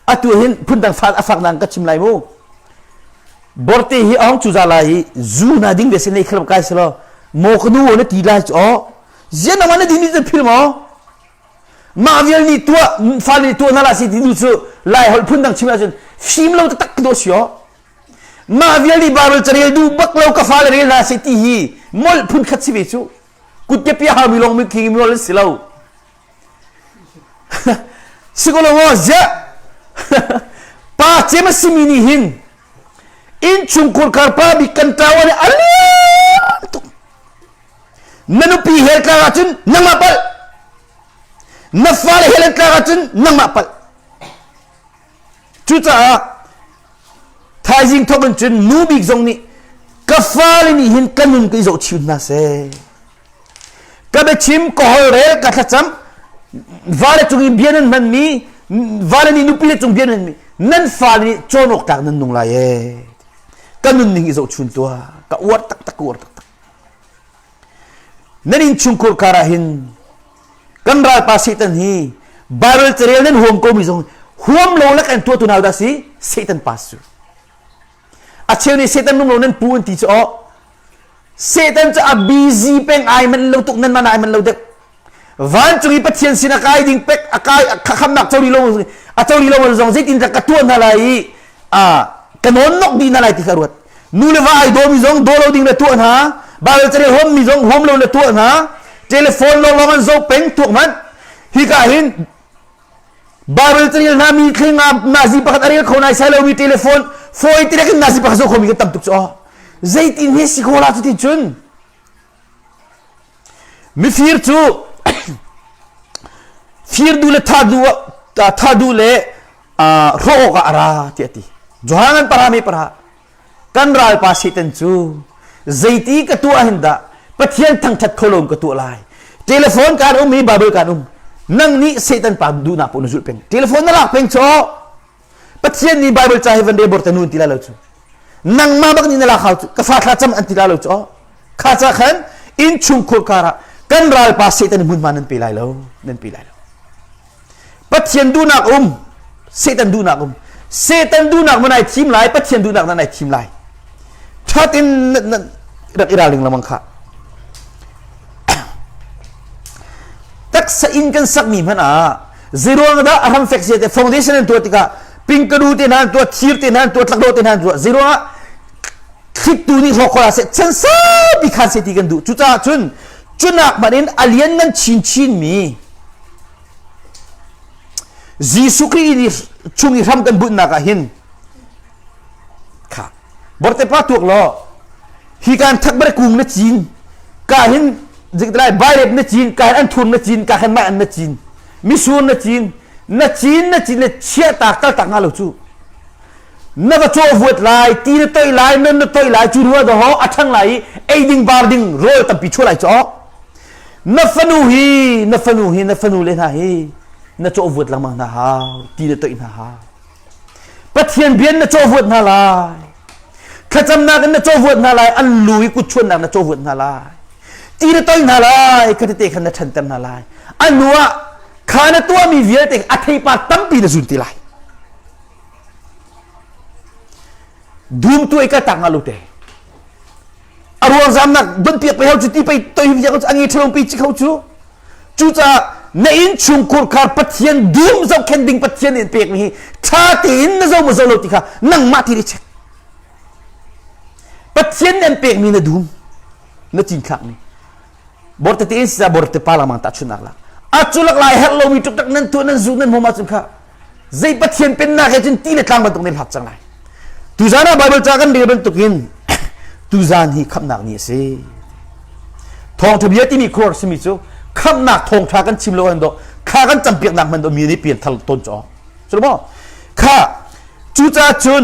atu hin phundang fa a fak nang ka chim lai mu borte hi ong chu za lai hi zu na ding ve se nei khlap kai selo mo ka nu na ti lai chu o zian na na ding ni phil mo mah vial ni tua fa ni tua na la si ti nu chu lai hol phundang chim ahcun fim lo tak do si o mah vial ni bible carel du bak lo ka fa le rel na se ti hi mol phun khat si ve chu kut ke pia ha mi long mi king mi lol si lo Si ko lo maw ziah pa cem a simi nih hin innchungkhur kar pa bik kan ṭau an a lian tuk na nupi hel tlak ahcun nangmah palh na fale hel an tlak ahcun nangmah palh cucaah thaizing thawk in cun nu bik zong nih ka fale nih hin ka nun ka i zohchih hna seh Ka biachim, ka holhrel, ka thlacam, vale cung i bia nan hmanmi, vale nih nupile cung bia nan hmanmi, nan fale nih cawn awk tlak nan nung lai ee. Ka nunning i zohchun tuah. Ka uar taktak, ka uar taktak. Nan innchungkhur kar ah hin kan ralpa Satan hi Bible carel nan huam ko mi zong huam lo lak an tuah tu hna dah si Satan pa su. A cheu nih Satan nung lo nan pu an ti cu aw. Satan cu a busy peng ai man lo tuk nan man ai man lo deuh. Vancung i Pathian sin a kai ding pek a kai khamnak cori lo a cori lo zong zeitin ka tuah hna lai i a ka nawn nok dih hna lai ti kha ruat. Nu le va ai daw mi zong daw lo ding na tuah hna. Bible carel huam mi zong huam lo na tuah hna. Telephone lawnglawng an zoh peng tuak hmanh. Hika hin Bible carel hna mi thling ah nazi pakhat a rel kho nai sai lomi telephone fawi tirek in nazi pakhat zoh khomi kan tam tuk cu aw. Zeitin he si kho la cuti cun Mifir cu fir duh le tha duh tha duh le hrawh awkah a ra tiah a ti. Johan an para me para kan ralpa Satan cu zeiti ka tuah hin dah Pathian thangthat kho lo ka tuah lai. Telephone kaan um i Bible kaan um. Nang nih Satan pa duhnak paoh na zulh peng. Telephone na lak peng cu Pathian nih Bible ca hi van rel bor te nu an ti lai lo cu. Nangmah bak nih na lak hau cu ka fa thla cam an ti la lo cu kha ca khan innchungkhur karah kan ralpa Satan hmunhma nan pe lai lo nan pe lai lo Pathian duhnak um Satan duhnak um Satan duhnak man ai thim lai Pathian duhnak nan ai thim lai thatin rak i ralring lengmang kha taksa inn kan sakmi hmanh ah zeiruang dah a ram fek sia te foundation an tuah tikah pingkadu te hna an tuah thir te hna an tuah tlakdo te hna an tuah zeiruang ah thliktu nih hrawk khawh seh chan saupi khan se ti kan duh cucaah cun cunak hmanh in a lian ngan chinchin mi Jesuh Khrih i chung i hram kan bunhnak ah hin kha borte pa tuak law hi kan thak bare kung na cin ka hin lai bairep na cin ka hin anthur na cin ka khan mai an na cin misur na cin na cin na cin le chia ta kal tak nga lo cu na va chaw vuat lai ti na toi lai nan na toi lai cu rua do ho a thang lai i ei ding bar ding rawl tampi chua lai cho na fanu hi na fanu hi na fanu le hna hi na chaw vuat lengmang hna hau ti na toi hna hau Pathian bian na cawvuat hna lai. Thlacamnak in na cawvuat hna lai. An lu i kutchuannak na cawvuat hna lai. Ti na toi hna lai. Kha tete khan na ṭhanter hna lai. A hnu ah kha na tuahmi vialte a theipar tampi na zun ti lai. Dum tu ei ka tak nga lo te. A ruang zamnak don piak pe hau cu ti pei toi hi cu angi ṭhalo pi chi kho cu. Cucaah na innchungkhur khar Pathian dum zohkhenh ding Pathian nih pekmi hi ṭha tein na zo maw zo lo ti kha nangmah ti check. Pathian nih an pekmi na dum na cinthlakmi borte tein sisa borte pa lengmang tahchunhnak lak a cu lak lai herh lomi ṭukṭak nan tuah nan zu nan hmom ahcun kha zei Pathian pennak he cun ti le tlang bantuk nan hlat cang lai. Tuzan ah Bible ca kan rel bantukin tuzan hi khamhnak ni a si. Thawngṭha bia timi khuar simi cu khamhnak thawngṭha kan chim lo an do kha kan campiaknak hman do mi nih pian thal tawn caw. Cu maw? Kha cucaah cun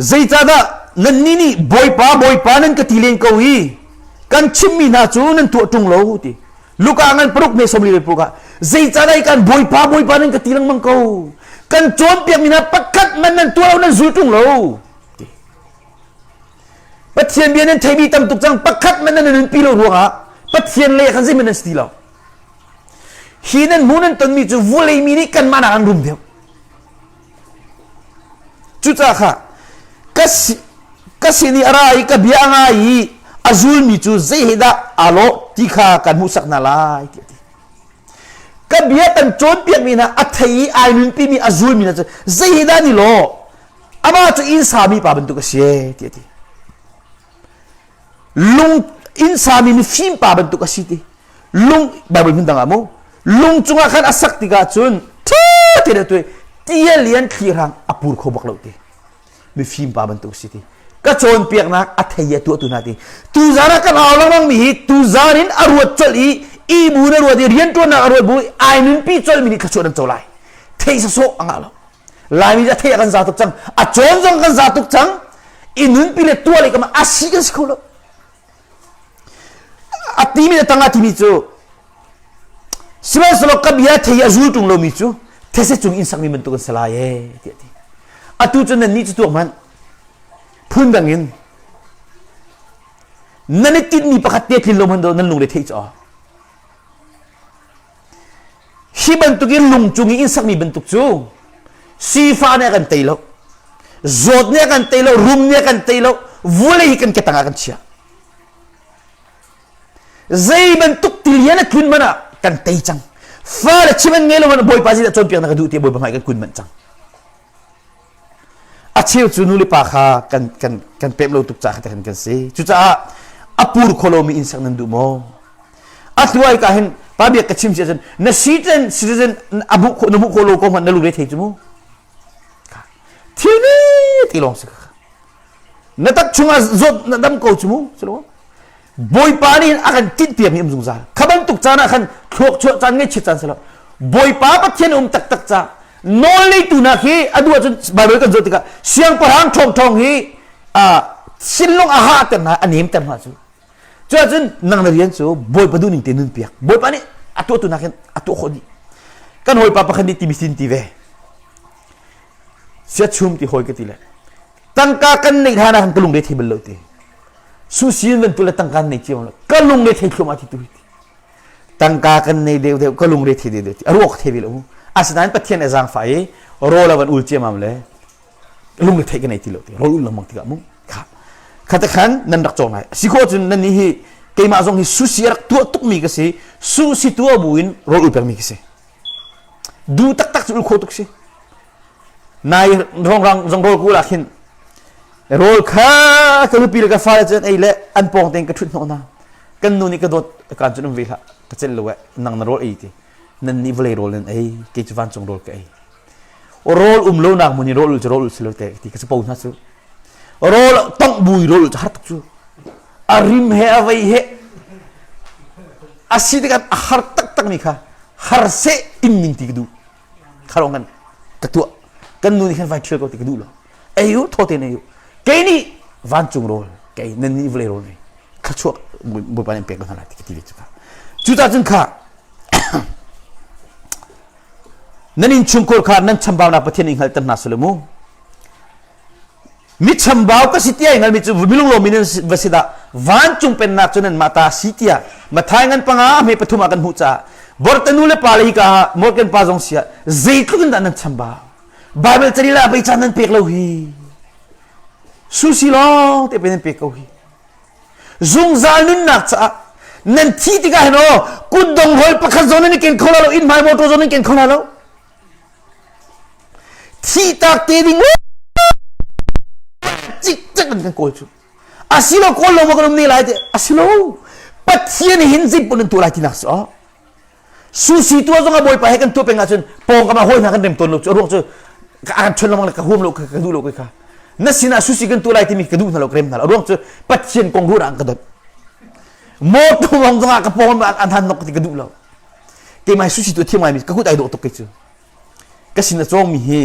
zeicahdah nannih nih Bawipa Bawipa nan ka ti len ko i kan chimmi hna cu nan tuah ṭung lo ti. Luka ngan paruk me somli le paruk ah zeicahdah kan Bawipa Bawipa nan ka ti lengmang ko kan cawnpiakmi hna pakhat man nan tuah lo nan zul ṭung lo ti Pathian bia nan theimi tam tuk cang pakhat man nan nunpi lo ruangah Pathian lei khan zeihmanh nan si ti lo hi nan hmu nan tonmi cu vulei mi nih kanmah nak an rum deuh Cucaah kha ka si, ka sin i a ra i ka bia a ngai i a zulmi cu zei he dah aa lawh ti kha kan hmuhsak hna lai tiah a ti. Ka bia kan cawnpiakmi hna a thei i ai nunpimi a zulmi hna cu zei he dah an i lawh? Amah cu inn sami pa bantuk a si ee tiah a ti. Lung inn sami mifim pa bantuk a si ti. Lung Bible hmun dang ah mu lung cungah khan a sak tikah cun ṭha tein a tuai ti a lian thli hrang a pur kho bak lo ti mifim pa bantuk si ti ka cawnpiaknak a thei a tuahtu hna ti tuzan ah kan au lengmang mi hi tuzan in a ruat colh i i bu na ruat i rianṭuannak a ruat bu ai nunpi colh mi nih thluachuah nan co lai thei sawsawh a ngah lo laimi a thei a kan za tuk cang a cawn zong kan za tuk cang i nunpi le tuah le kam a si kan si kho lo A timi le tangah timi cu sihmanhsehlaw ka bia thei a zul ṭung lomi cu these cung inn sakmi bantuk an si lai ee tiah a ti. Atu cu nannih cu tuak hmanh phun dang in nan i tinhmi pakhat te tlin lo hmanh nan lungre theih cu. Khi bantukin lung cung i inn sakmi bantuk cu sifa nih a kan tei lo, zawt nih a kan tei lo, rum nih a kan tei lo, vawlei hi kan ke tangah kan chiah. Zei bantuk tilian a tlun man ah kan tei cang. Fale chim an ngei lo man Bawipa zeidah cawnpiak na ka duh ti Bawipa hmai kan kun manh cang. A cheu cu nu le pa kha kan kan kan pem lo tuk caah kan kan si. Cucaah a pur kho lomi inn sak nan duh maw? A hluai ka hin pa biak ka chim si ahcun na citizen citizen a hmuh khawh na hmuh khawh lo ko hmanh na lungre thei cu mu. Thil ni ti lawng si kha. Na tak chungah zawt na dam ko cu mu. Bawipa nih a kan tinhpiakmi um zungzal. Kha bantuk caan ah khan thluak chuah caan ngaihchiat caan si lo. Bawipa Pathian um taktak ca nawl neitu nak hi a duh ahcun Bible kan zoh tikah siangpahrang ṭhawngṭhawng hi thinlung a hahter hna a nemter hna cu. Cu ahcun nang na rian cu Bawipa duhning te nun piak. Bawipa nih a tuahtu nakin a tuah khawh dih. Kan hawipa pakhat nih timi sin ti ve. Siachum ti hawi ka ti le. Tangka kan neih hlan ah khan ka lungre thei bal lo ti. Susin bantuk le tangka nei cio lo ka lung le thei thluahmah ti tu hi tangka kan nei deuh deuh ka lung re thei deuh deuh ti a ruak thei ve lo asinain Pathian a zaangfah i rawl a van ul ciamam le lung le thei ka nei ti lo ti rawl ul lengmang tikah mu kha kha te khan nan rak cawng lai si khawh cun nan nih hi keimah zong hi susi a rak tuah tukmi ka si susi tuah bu in rawl ul pengmi ka si du taktak cu ul kho tuk si nai rongrang zong rawl kul ah khin rawl kha ka nupi le ka fale cu an ei le an pawng tein ka ṭhut hnawh hna kan nu nih ka dawt kaan cun um ve hlah ka celh lo eh nang na rawl ei ti nan nih vawlei rawl nan ei kei cu vancung rawl ka ei rawl um lo nak hmun i rawl cu rawl si lo te ti ka capo hna cu rawl tongh bu i rawl cu har tuk cu a rim he a vei he a si tikah a har taktak mi kha har seh in ning ti ka duh khalong kan ka tuah kan nu nih khan vai ṭhial ko ti ka duh lo ei u thaw tein ei u kei nih vancung rawl kei nan nih vawlei rawl nih thluachuah bawipa nih pek ko hna lai ti ka ti ve cu kha cucaah cun kha nan innchungkhar kha nan chambaunak Pathian nih hngalhter hna seh mu Mi chambau ka si tiah i hngalmi cu milunglawmmi nan va si dah vancung pennak cu nanmah ta si tiah Matthai ngan panga a hme pathum ah kan hmuh caah borte nu le pa le hika ah Morgan pa zong si ah zeitluk in dah nan chambau Bible carel ah bei caan nan pek lo hi susi lawng te pe nan pek ko hi zungzal nunnak caah nan thi tikah hin aw kutdong rawl pakhat zong nan i ken kho la lo inn hmai motor zong nan ken kho la lo Thihtak te ding cikcek in kan kawl cu. Asilo kawl lo maw kan um ne lai te asilo Pathian hin zip nan tuah lai tinak si oh. Susi tua zong a bawipa he kan tuah peng ahcun pawngkam ah hawi hna kan rem tawn lo cu a ruang cu ka an chon lengmang le ka huam lo ka duh lo ka na sinah susi kan tuah lai timi ka duh hna lo ka rem hna lo a ruang cu Pathian kong ruah ah ka dot motor mong zong ah ka pawng an han nok ti ka duh lo keimah sushi tu thiam ngaimi ka kut ai dawh tuk kei cu ka sin a cawngmi hi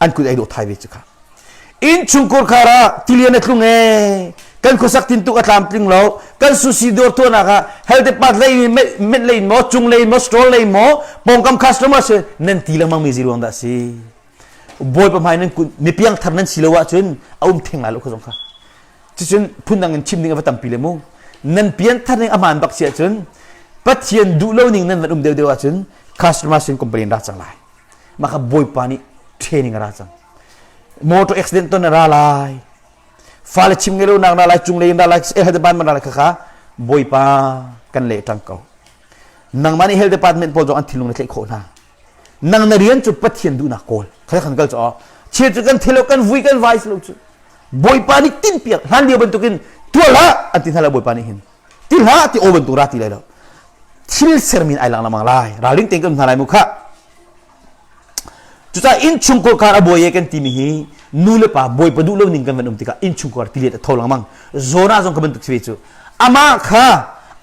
an kut ai dawh thai ve cu kha innchungkhar khar ah tilian a tlung ee kan khuasak tintuk a tlamtling lo kan sushi dawr tuahnak ah health department lei met lei maw cung lei maw store lei maw pawngkam customer si nan ti lengmang mi zi ruang dah si bawipa hmai nan kun mi piangthar nan si lo ahcun a um theng lai lo kha zong kha Cucun phundang in chim ding a va tampi le mu. Nan pianthar ning a hmaan bak si ahcun Pathian duh lo ning nan van um deuhdeuh ahcun customer sin complain ra cang lai. Mah kha Bawipa nih training a ra cang. Motor accident ton a ra lai. Fale chim ngei lo nak ra lai, cung lei in ra lai, health department ra lai kha kha Bawipa kan leh ṭang ko. Nangmah nih health department pawl zong an thinlung na tlaih khawh hna. Nang na rian cu Pathian duhnak kawl. Kha kan kal cu Thil cu kan thilo kan vui kan vai lo cu. Bawipa nih tinhpiak hlan lio bantukin tuah hlah an ti hna lo Bawipa nih hin. Ti hlah ti aw bantuk ra ti lai lo. Thil sermi in ai lang lengmang lai. Ralring tein kan um hna lai mu khah. Cucaah innchungkhar kar a buai e kan timi hi nu le pa bawipa duh lo ning kan van um tikah innchungkhar tilet a tho lengmang. Jonah zong ka bantuk si ve cu. Amah kha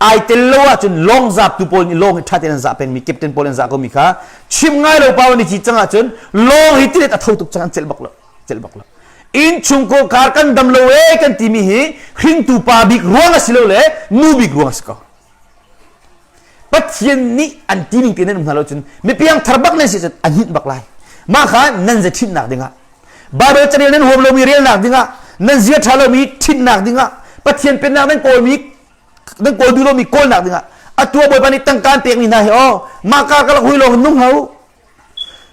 ai tel lo ahcun lawng zaptu pawl nih lawng hi ṭha tein an zah pengmi captain pawl an zah komi kha chim ngai lo pa ni ci cang ahcun lawng hi tilet a tho tuk cang an celh bak lo celh bak lo innchungkhar kar kan dam lo e kan timi hi hringtu pa bik ruang a si lo le nu bik ruang a si ko Pathian nih an ti ning te nan um hna lo cun mipiang thar bak nan si cun a hninh bak lai mah kha nan ze ṭhitnak dingah Bible carel nan huam lomi relnak dingah nan zia ṭha lomi ṭhitnak dingah Pathian pennak nan kawlmi nan kawl duh lomi kawlnak dingah. Atu ah Bawipa nih tangka an pekmi hna hi aw mah kar kalak hui lawng nung hau.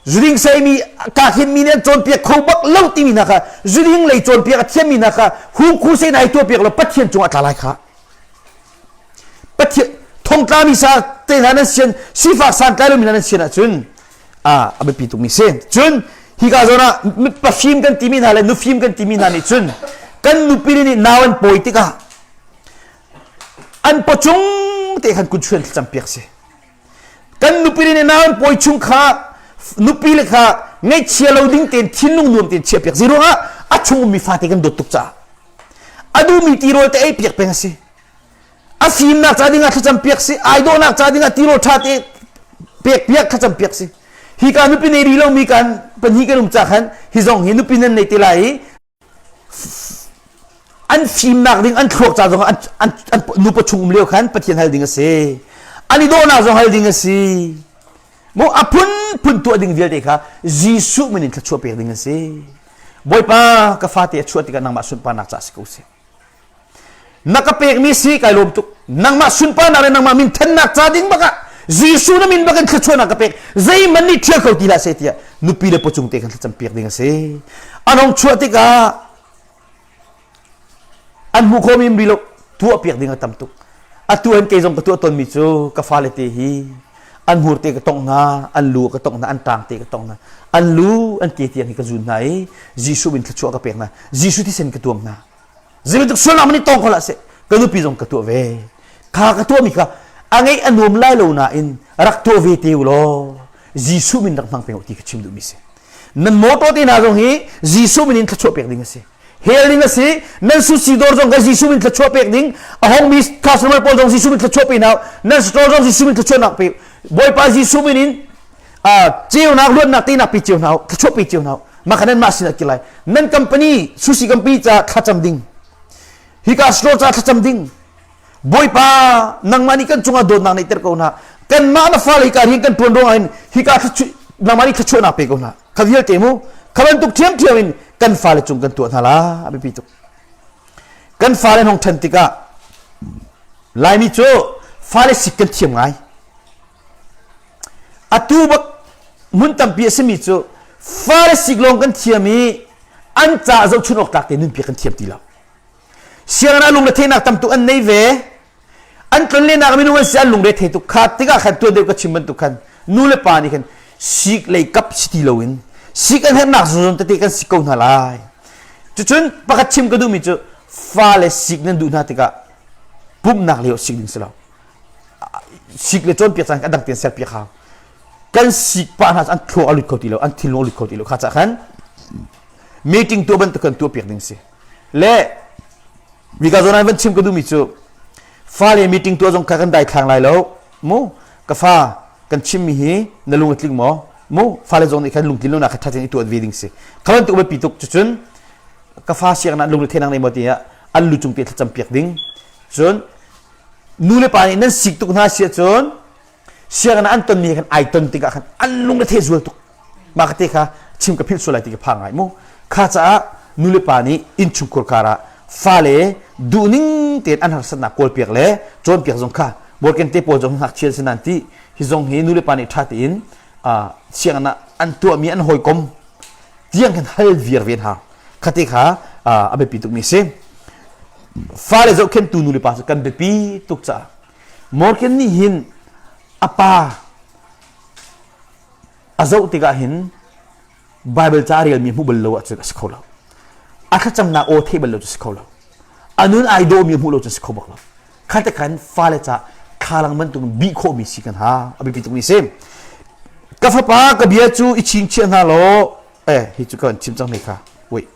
Zuding seimi kakhin mi nih an cawnpiak kho bak lo timi hna kha zuding lei cawnpiak a thiammi hna kha hungkhu sen ai tuahpiak lo Pathian cungah tla lai kha. Pathian thongtlami sa te hna nan sian sifak santlai lomi hna nan sian ahcun a a biapi tukmi si. Cun hika zawn ah pafim kan timi hna le nufim kan timi hna nih cun kan nupi nih nau an pawi tikah an pawchung te khan kun chuan thlacam piak si. Kan nupi nih nau an pawi chung kha nupi le kha ngaihchia lo ding tein thinlung nuam tein chiah piak. Zeiruangah a chung ummi fate kan dawt tuk caah a duhmi tirawl te ei piak peng a si. A fimnak ca dingah thlacam piak si, ai dawhnak ca dingah tirawl ṭha te pek piak thlacam piak si. Hi ka nupi nei ri lomi kan pahnih kan um ca khan hi zong hi nupi nan nei te lai i an fimnak ding an thluak ca zong an, an, an nupa chung um lio khan Pathian hal ding a si. An i dawhnak zong hal ding a si. Mu a phunphun tuah ding vialte kha Jesuh min in thluachuah pek ding a si. Bawipa ka fate a chuah tikah nangmah sunparnak ca si ko seh. Na ka pekmi si kai lawm tuk. Nangmah sunparnak le nangmah min thennak ca ding bakah Jesuh na min bakin thluachuahnak ka pek. Zeihmanh nih ṭhial kho ti hlah seh tiah nupi le pawcung te khan thlacam piak ding a si. An hong chuah tikah an hmuh khawhmi um rih lo tuah piak ding a tam tuk. Atu an kei zong ka tuah tawnmi cu ka fale te hi an hmur te ka tongh hna, an lu ka tongh hna, an ṭang te ka tongh hna, an lu an ke tiang hi ka zun hna i Jesuh min thluachuah ka pek hna. Jesuh thisen ka tuam hna. Zeibantuk sualnak man i tong kho hlah seh ka nupi zong ka tuah ve. Kha ka tuahmi kha a ngeih a nuam lai lo nain rak tuah ve te u law Jesuh min rak hmang peng u ti ka chim duhmi si. Nan motor te hna zong hi Jesuh min in thluachuah pek ding a si. Hel ding a si. Nan sushi dawr zong kha Jesuh min thluachuah pek ding. A hongmi customer pawl zong Jesuh min thluachuah pe hna. Nan store zong Jesuh min thluachuahnak pe. Bawipa Jesuh min in ceunak luatnak tenak pe cio hna thluachuah pe cio hna. Mah kha nan mah sinah ki lai. Nan company sushi company ca thlacam ding. Hika store ca thlacam ding. Bawipa nangmah nih kan cungah dawtnak neihter ko hna. Kanmah na fale hika rian kan ṭuan ruangah hin hika nangmah nih thluachuahnak pe ko hna. Kha vialte mu kha bantuk ṭhiamṭhiam in kan fale cung kan tuah hna la a biapi tuk. Kan fale hong ṭhan tikah Laimi cu fale sik kan thiam ngai. Atu bak hmun tampi a simi cu fale sik lawng kan thiam i an ca zohchun awk tlak te nunpi kan thiam ti lo. Sianginn ah lungretheihnak tam tuk an nei ve. An tlonlenak minung an si an lungre thei tuk. Kha tikah khan tuan deuh ka chim bantuk khan nu le pa nih khan sik lei kap si ti loin sik an herhnak zunzun tete kan si ko hna lai. Cucun pakhat chim ka duhmi cu fale sik nan duh hna tikah pumhnak lio sik ding si lo. Sik le cawnpiak caan a dang tein serpiak hau. Kan sik pah hna an thluak a lut kho ti lo, an thinlung a lut kho ti lo. Kha cah khan meeting tuah bantuk kan tuah piak ding si. Le mika zawn ah van chim ka duhmi cu fale meeting tuah zong kha kan daithlang lai lo mu ka fa kan chimmi hi na lung a tling maw mu fale zong nih khan lungtlin lonak kha ṭha tein i tuah ve ding si kha bantuk biapi tuk cucun ka fa sianginn ah lungre thenak nei maw tiah an lu cung te thlacam piak ding cun nu le pa nih nan sik tuk hna si ahcun sianginn ah an tonmi khan ai ton tikah khan an lung a the zual tuk mah ka te kha chim ka philh sual lai ti ka phang ngai mu kha caah nu le pa nih innchungkhur kar ah fale duhning tein an harsatnak kawlpiak le cawnpiak zong kha worken te pawl zong ngakchia si nan ti hi zong hi nu le pa nih ṭha tein sianginn ah an tuahmi an hawikom tiang khan hal viar ve hna khate kha a biapi tukmi si fale zohkhentu nu le pa cu kan biapi tuk caah Morgan nih hin a pa a zoh tikah hin Bible ca a relmi hmuh bal lo ahcun a si kho lo. A thlacamnak aw theih bal lo cu si kho lo. A nun ai dawhmi hmuh lo cu si kho bak lo. Kha te khan fale ca thlalang bantuk bih khawhmi si kan ha a biapi tukmi si. Ka fapa ka bia cu i chingchiah hna law eh hi cu kan chim cang hme kha. Wait.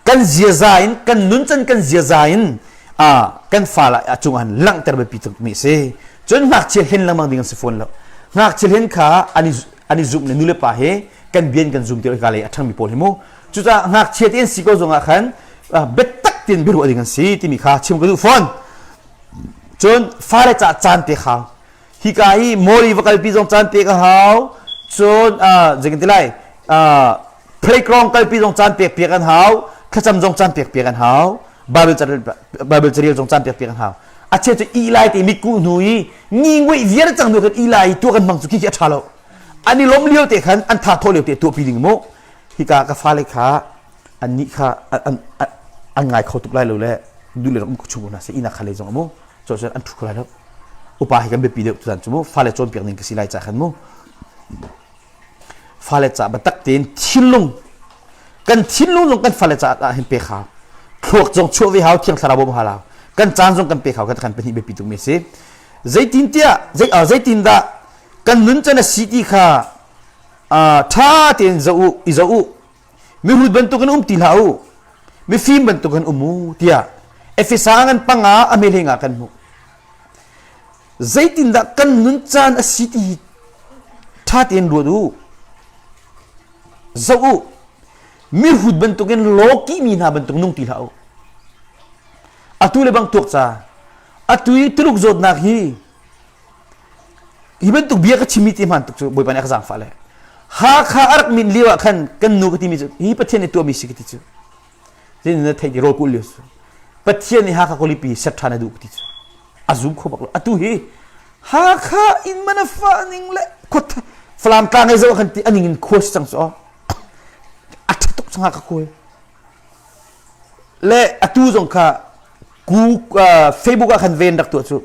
Kan ziaza in kan nuncan kan ziaza in kan fale a cungah langhter biapi tukmi a si. Cun ngakchia hlen lengmang ding an si fawn lo. Ngakchia hlen kha an i an i zumh le nulepa he kan bian kan zum ti ka lei a ṭhangmi pawl hi mu. Cucaah ngakchia te an si ko zongah khan biatak tein biaruah ding an si timi kha chim ka duh fawn. Cun fale caah caan pek hau. Hika hi mawli va kalpi zong caan pek a hau. Cun zeikan ti lai playground kalpi zong caan pek piak an hau. Thlacam zong caan pek piak an hau. Bible carel Bible carel zong caan pek piak an hau. A cheu cu i lai te mitkuh hnu i ni nguih viar cang hnu khan i lai tuah kan hmang cu khi khi a ṭha lo. An i lawm lio te khan an tha thawh lio te tuahpi ding mu. Hika ka fale kha an nih kha an an ngai kho tuk lai lo le duh le um chung ko hna seh inak kha lei zong mu cu cun an ṭhu kho lai lo. Upa hi kan biapi deuh tuzan cu mu fale cawnpiak ning ka si lai ca khan mu. Fale ca biatak tein thinlung kan thinlung zong kan fale ca ah hin pek hau. Thluak zong chuah ve hau, thiang thlarau bawmh hau hau. Kan caan zong kan pek hau kan kan pahnih biapi tukmi a si. Zeitintiah zei zeitindah kan nun can a si ti kha ṭha tein zoh u, i zoh u. Mihrut bantukin um ti hlah u. Mifim bantukin um u tiah Efesa ngan panga a hmelheng ah kan hmuh. Zeitindah kan nun caan a si ti hi ṭha tein ruat u. Zoh u. Mihrut bantukin lawkih mi hna bantuk nung ti hlah u. Atu le bang tuak ca. Atu i Tuluk zawtnak hi hi bantuk bia ka chimmi ti hmaan tuk cu Bawipa nih a ka zaangfah le Hakha a rak min lio ah khan kan nu ka timi cu hi Pathian nih tuahmi si ka ti cu. Zeitin na theih ti rawl kulh lio cu. Pathian nih Hakha khualipi set ṭhan a duh ka ti cu. A zum kho bak lo. Atu hi Hakha in man a fah ning le khua Falam tlang ei zoh khan ti aning in khua si cang cu a ṭha tuk cang Hakha khua Le atu zong kha ku Facebook ah khan ven rak tuah cu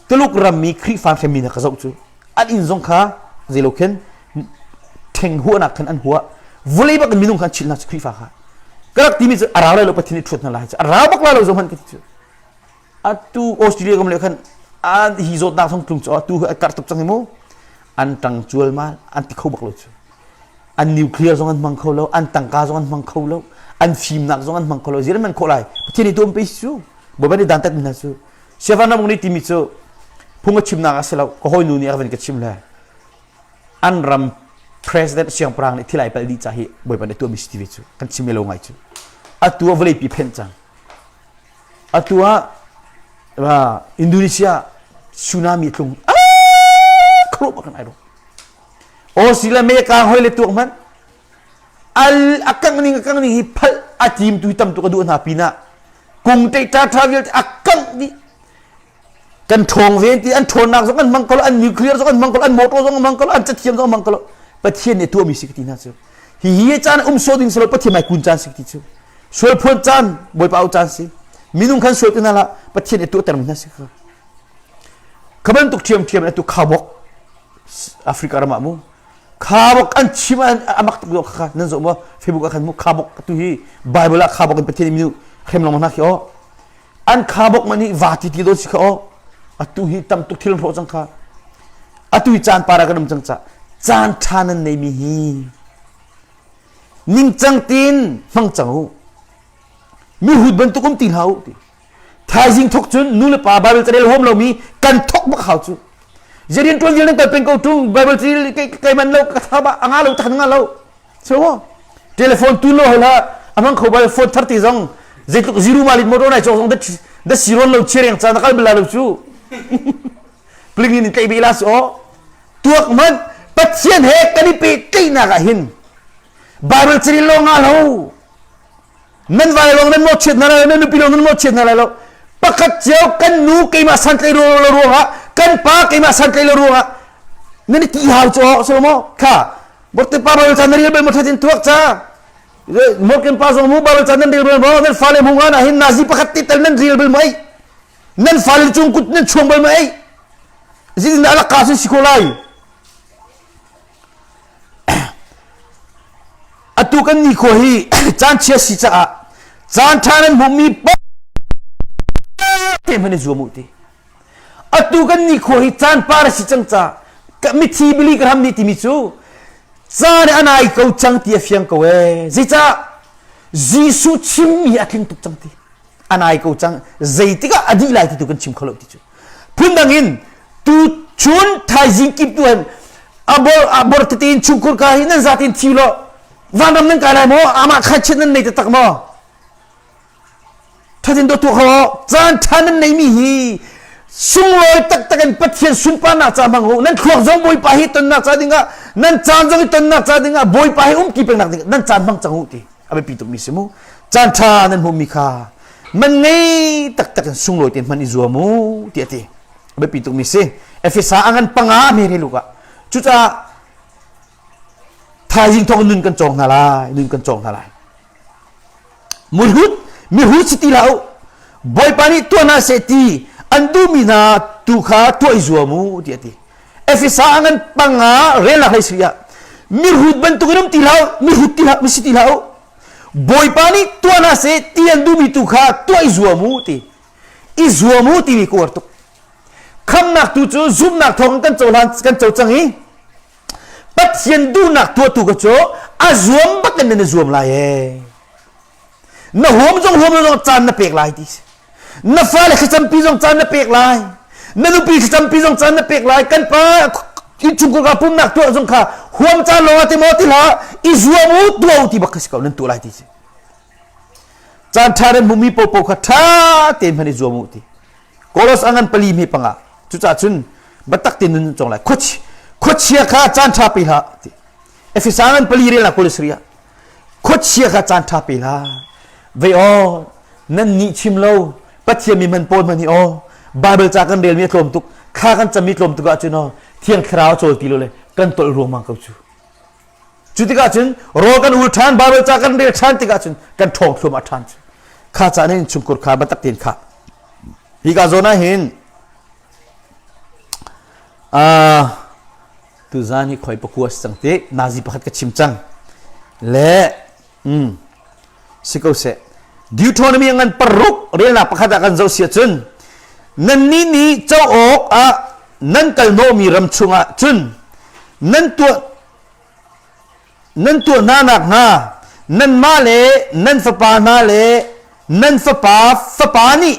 Tuluk rammi Khrihfa hremmi hna ka zoh cu an inn zong kha zeilo khin ṭheng huahnak khan an huah vawlei bak in minung kha an chilh hna cu Khrihfa kha ka rak timi cu a rau lai lo Pathian nih ṭhuat hna lai cu a rau bak lai lo zoh hmanh ka ti cu atu Australia kam le khan an hi zawtnak thong tlung cu atu a karh tuk cang hi mu an ṭang cual ma an ti kho bak lo cu an nuclear zong an hmang kho lo an tangka zong an hmang kho lo an fimnak zong an hmang kho lo zir an man khawh lai Pathian nih tuam pe cu Bawipa nih dantat mi hna cu Siavan ramung nih timi cu phung a chimnak a si lo ka hawinu nih a van ka chim le an ram president siangpahrang nih thil ai palh dih ca hi Bawipa nih tuahmi si ti ve cu kan chim lo ngai cu atu ah vawleipi phenh cang atu ah Indonesia tsunami tlung khro bak kan ai ro Australia me ka hoi le tuak hmanh al a kang ning a kang ning hi phal a tim tu tam tuk a duh hna pinah kung te ta tha vialte a kangh dih kan ṭhawng ve ti an ṭhawnnak zong an hmang ko lo an nuclear zong an hmang ko lo an motor zong an hmang ko lo an cathiam zong an hmang ko lo Pathian nih tuahmi si ka ti hna cu hi hi caan um sawh ding si lo Pathian mai kun caan si ka ti cu sual phuan caan Bawipa au caan si minung khan sual ti hna hlah Pathian nih tuahtermi hna si kha kha bantuk ṭhiamṭhiam in atu khabok Africa ram ah mu Khabok an chim a mak tuk lo kha nan zoh maw Facebook ah khan mu khabok tu hi Bible ah khabok in Pathian minu hrem lengmang hna khi aw an khabok man hi va ti ti do si kha aw atu hi tam tuk thil hrawh cang kha atu hi caan para kan um cang ca caan tha nan nei mi hi ningcang tin hmang cang u mihrut bantuk um ti hlah u ti Thaizing thok cun nu le pa Bible carel huam lomi kan thok bak hau cu. Rian tuan vial nan kal peng ko tung Bible carel kai man lo ka tha ba anga lo tak nga lo. So telephone tu lo hla amang kho bal phone thar ti zong zeitluk zero malit motor nai chok zong da siron lo chireng cha na kal bala lo cu. Pling in tlai be la so tuak man Pathian he kan i pe tleinak ah hin Bible carel lo nga lo nan vai lawng nan mawhchiat hna lai nan nupi lawng nan mawhchiat hna lai lo pakhat cio kan nu keimah santlaih lo ruangah kan pa keimah santlaih lo ruangah nan i ti hau cu so maw kha borte pa bal chan ril bel mo thatin tuak cha morken pa zong mu bal chan nan ril bel mo nan fale mu nga na hin nazi pakhat ti tel nan ril bel mo ei nan fale cung kut nan chuang bel mo ei zin na alaka sun si ko lai Atu kan nikhua hi caan chia si caah caan ṭha nan hmuhmi paoh te hmanh i zuam u ti. Atu kan nikhua hi caan par a si cang caah mithi bili ka hram nih timi cu caan a nai ko cang ti a fiang ko ee. Zeicah Jesuh chimmi hi a tling tuk cang ti. A nai ko cang zeitik ah a dih lai ti tu kan chim kho lo ti cu phundang in tu chun thaizing kip tu han abor abor tete in chungkhur ka hi nan zatin thi lo vanram nan kai lai maw amah khan chin nan nei taktak maw thatin do tu kho caan tha nan nei mi hi sunglawi taktak in Pathian sunparnak ca hmang u nan thluak zong Bawipa hi tonnak ca dingah nan caan zong i tonnak ca dingah Bawipa hi umki pengnak dingah nan caan hmang cang u ti a biapi tukmi si mu caan ṭha nan hmuhmi kha. Man ngei taktak in sunglawi te hman i zuam u ti a ti. A biapi tukmi si. Efesa a ngan panga me re luka. Cucaah thaizing thawng nun kan cawng hna lai, nun kan cawng hna lai. Murhut, mihrut si ti hlah u. Bawipa nih tuah hna seh ti an duhmi hna tu kha tuah i zuam u ti a ti. Efesa a ngan panga relnak hlei sri ah mihrut bantukin um ti hlah u, mihrut ti hlah, misi ti hlah u. Bawipa nih tuah hna seh ti an duhmi tu kha tuah i zuam u ti. I zuam u timi ka uar tuk. Khamnak tu cu zumhnak thawng kan cohlan kan co cang i Pathian duhnak tuahtu ka cu a zuam bak in nan i zuam lai ee. Na huam zong huam zong caan na pek lai ti si. Na fale thlacampi zong caan na pek lai. Na nupi thlacampi zong caan na pek lai. Kan pa innchungkhar ka pumnak tuah zong kha huam caan lawng ah ti maw ti hlah i zuam u tuah u ti bak kha si ko nan tuah lai ti si. Caan ṭha nan hmumi popo kha ṭha tein hman i zuam u ti. Kolos a ngan pali hme panga cucaah cun biatak te nun cong lai khuachia kha caan ṭha pe hlah ti Efesa ngan pali rel na kolos ria khuachia kha caan ṭha pe hlah vei aw nan nih chim lo Pathian mi man pawl man hi aw Bible ca kan rel mi a tlawm tuk thla kan cam mi tlawm tuk ahcun aw thiang thlarau cawl ti lo le kan tolh ruangmang ko cu Cu tikah cun rawl kan ul ṭhan, Baibal ca kan rel ṭhan tikah cun kan ṭhawng thluahmah ṭhan cu. Kha ca nan innchungkhur kha biatak tein khah. Hika zawn ah hin uh, tuzan hi khoi pakua si cang ti nazi pakhat ka chim cang. Le mm, si ko seh. Deuteronomy ngan paruk relnak pakhat ah kan zoh sia cun nannih nih co awk ah nan kal hnawhmi ram chungah cun nan tuah nan tuah hna nakhnga nanmah le nan fapa hna le nan fapa fapa nih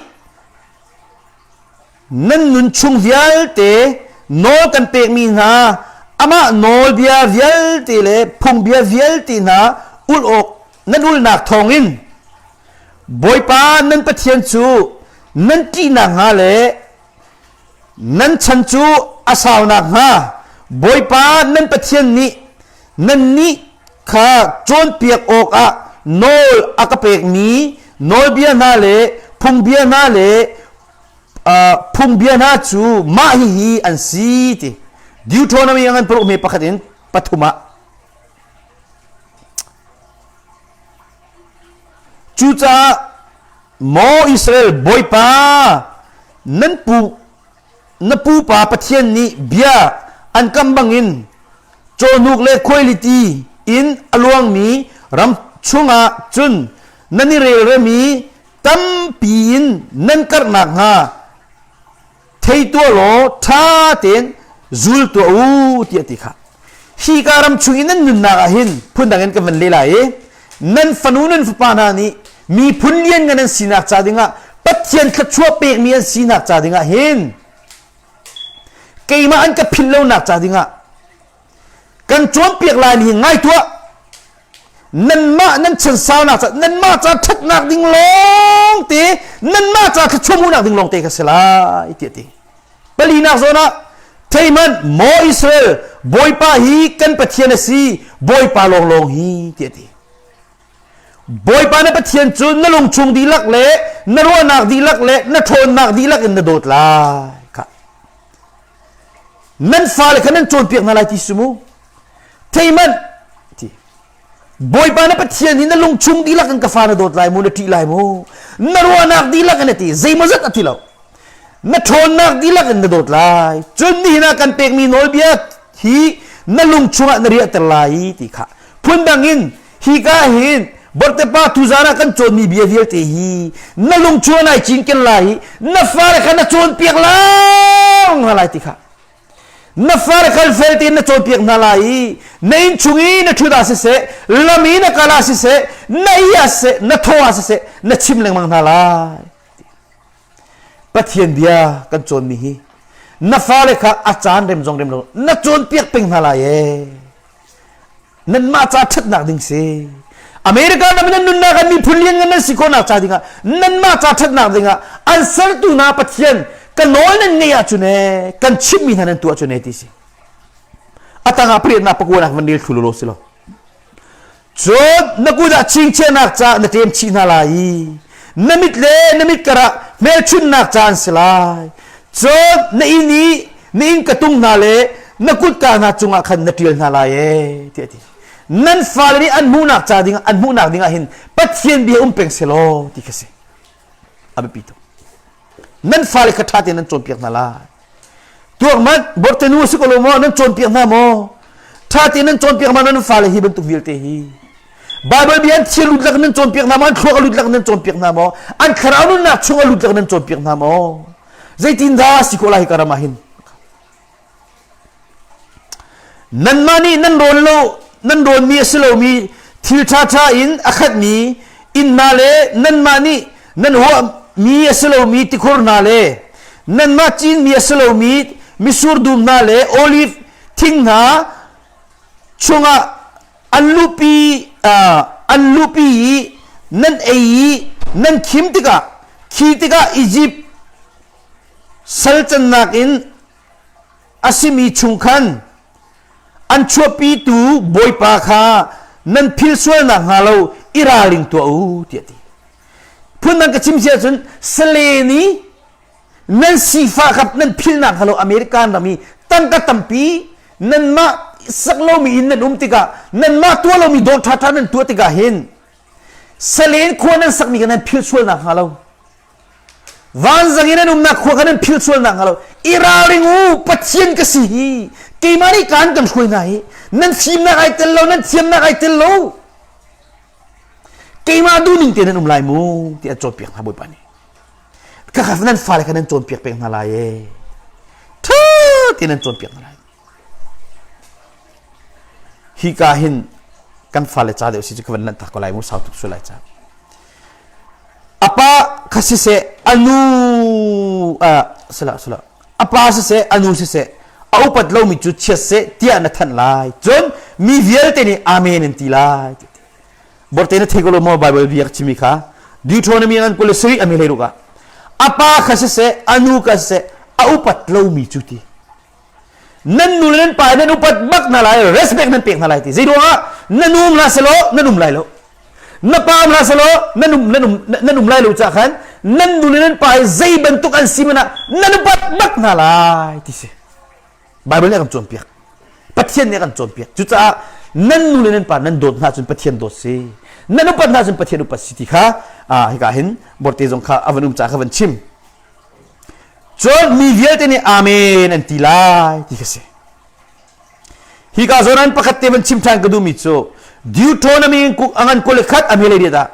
nan nun chung vialte nawl kan pekmi hna amah nawlbia vialte le phungbia vialte hna ulh awk nan ulhnak thawngin Bawipa nan Pathian cu nan ṭihnak hnga le nan chan cu a sau nakhnga Bawipa nan Pathian nih nannih kha cawnpiak awkah nawl a ka pekmi nawlbia hna le phungbia hna le phungbia hna cu mah hihi an si ti Deuteronomy a ngan paruk me pakhat in pathum ah cucaah maw Israel Bawipa nan pu na pupa Pathian nih bia an kam bangin cawhnuk le khuailiti in a luangmi ram chungah cun nan i relremi tampi in nan karh nakhnga thei tuah law ṭha tein zul tuah u tiah ti kha hi ka ram chung i nan nunnak ah hin phundang in kan van le lai i nan fanu nan fapa hna nih miphun lianngan an sinak ca dingah Pathian thluachuah pekmi an sinak ca dingah hin keimah an ka philh lonak ca dingah kan cawnpiak lai ni ngai tuah nanmah nan chan saunak ca nanmah ca ṭhatnak ding lawng te nanmah ca thluachuah hmuhnak ding lawng te ka si lai tiah ti palinak zawn ah theihmanh maw Israel Bawipa hi kan Pathian a si Bawipa lawnglawng hi tiah ti Bawipa na Pathian cu na lungchung dihlak le na ruahnak dihlak le na ṭhawnnak dihlak in na dawt lai kha nan fale kha nan cawnpiak hna lai ti si mu theihmanh ti Bawipa na Pathian hi na lungchung dihlak in ka fa na dawt lai mu na ṭih lai mu na ruahnak dihlak in a ti zeimawzat a ti lo na ṭhawnnak dihlak in na dawt lai cun nihin ah kan pekmi nawlbia hi na lung chungah na riahter lai ti kha phundang in hika hin Bortepa tuzan ah kan cawnmi bia vialte hi na lung chungah nai cinken lai i na fale kha na cawnpiak lang hna lai ti kha na fale kha fel tein na cawnpiak hna lai i na inn chung i na ṭhut ah siseh lam i na kal ah siseh na i ah siseh na thaw ah siseh na chim lengmang hna lai Pathian bia kan cawnmi hi na fale kha a caan rem zong rem lo na cawnpiak peng hna lai ee nanmah ca ṭhatnak ding si America ram nan nunnak ah miphun lian ngan nan si khawhnak ca dingah nanmah ca ṭhatnak dingah an sertu hna Pathian ka nawl nan ngeih ahcun ee kan chimhmi hna nan tuah cun ee ti si a tangah pariatnak pakuanak van rel thlu law si lo cun na kut ah chingchiahnak ca na ṭem chih hna lai i. Na mit le na mit karah hmelchunhnak ca an si lai. Cun na inn i na inn ka tung hna le na kutka hna cungah khan na ṭial hna lai ee tiah a ti. Nan fale nih an hmuhnak ca ding an hmuhnak dingah hin Pathian bia um peng selaw ti kha si. A biapi tuk. Nan fale kha ṭha tein nan cawnpiak hna lai. Tuak manh borte nu a si ko lo maw nan cawnpiak hna maw? Ṭha tein nan cawnpiak ma nan fale hi bantuk vialte hi. Bible bia an thil lut lak nan cawnpiak hna maw? An thluak a lut lak nan cawnpiak hna maw? An thlarau nunnak chung a lut lak nan cawnpiak hna maw? Zeitin dah si khawh lai hi ka ram ah hin? Nanmah nih nan rawn lo nan rawnmi a si lomi thil ṭhaṭha in a khatmi inn hna le nanmah nih nan huahmi a si lomi tikhur hna le nanmah cinmi a si lomi mitsur dum hna le oliv thing hna chungah an luhpi an luhpi i nan ei i nan khim tikah khi tikah Izipt sal cannak in a simi chung khan an chuahpitu Bawipa kha nan philh sual nakhnga lo i ralring tuah u tiah a ti. Phundang ka chim si ahcun sale nih nan sifah kha nan philh nakhnga lo American ram i tangka tampi nanmah sak lomi in nan um tikah nanmah tuah lomi dawr ṭhaṭha nan tuah tikah hin salen khua nan sakmi kha nan philh sual nakhnga lo Vanzang in an umnak khua kha nan philh sual nakhnga lo i ralring u Pathian ka si hi keimah nih kaan kan hruai hna hi nan fimnak ai tel lo nan thiamnak ai tel lo keimah duhning te nan um lai mu tiah cawnpiak hna Bawipa nih khakha nan fale kha nan cawnpiak peng hna lai e ṭha te nan cawnpiak hna lai Hika hin kan fale ca deuh si cu ka van lanhtak ko lai mu sau tuk sual lai ca. A pa kha siseh a nu uh, sala sala a pa siseh a nu siseh a upat lomi cu chiat seh tiah na thanh lai cun mi vialte nih amen an ti lai borte na thei ko lo maw Bible bia chimi kha Deuteronomy ngan 27 a mi hlei ruk ah a pa kha siseh a nu kha siseh a upat lomi cu ti nan nu le nan pa nan upat bak hna lai respect nan pek hna lai ti zei ruangah na nu um hlah selaw nan um lai lo na pa um hlah selaw nan um nan um nan um lai lo ca khan nan nu le nan pa hi zei bantuk an si man ah nan upat bak hna lai ti si Bible nih a kan cawnpiak Pathian nih a kan cawnpiak cucaah nan nu le nan pa nan dawt hna cun Pathian dawt si nan upat hna cun Pathian upat si ti kha hika hin borte zong kha a van um ca kha van chim Cun mi vialte nih Amen an ti lai ti kha si. Hika zawn an pakhat te van chim ṭhan ka duhmi cu Deuteronomy a ngan 21 a hme riat ah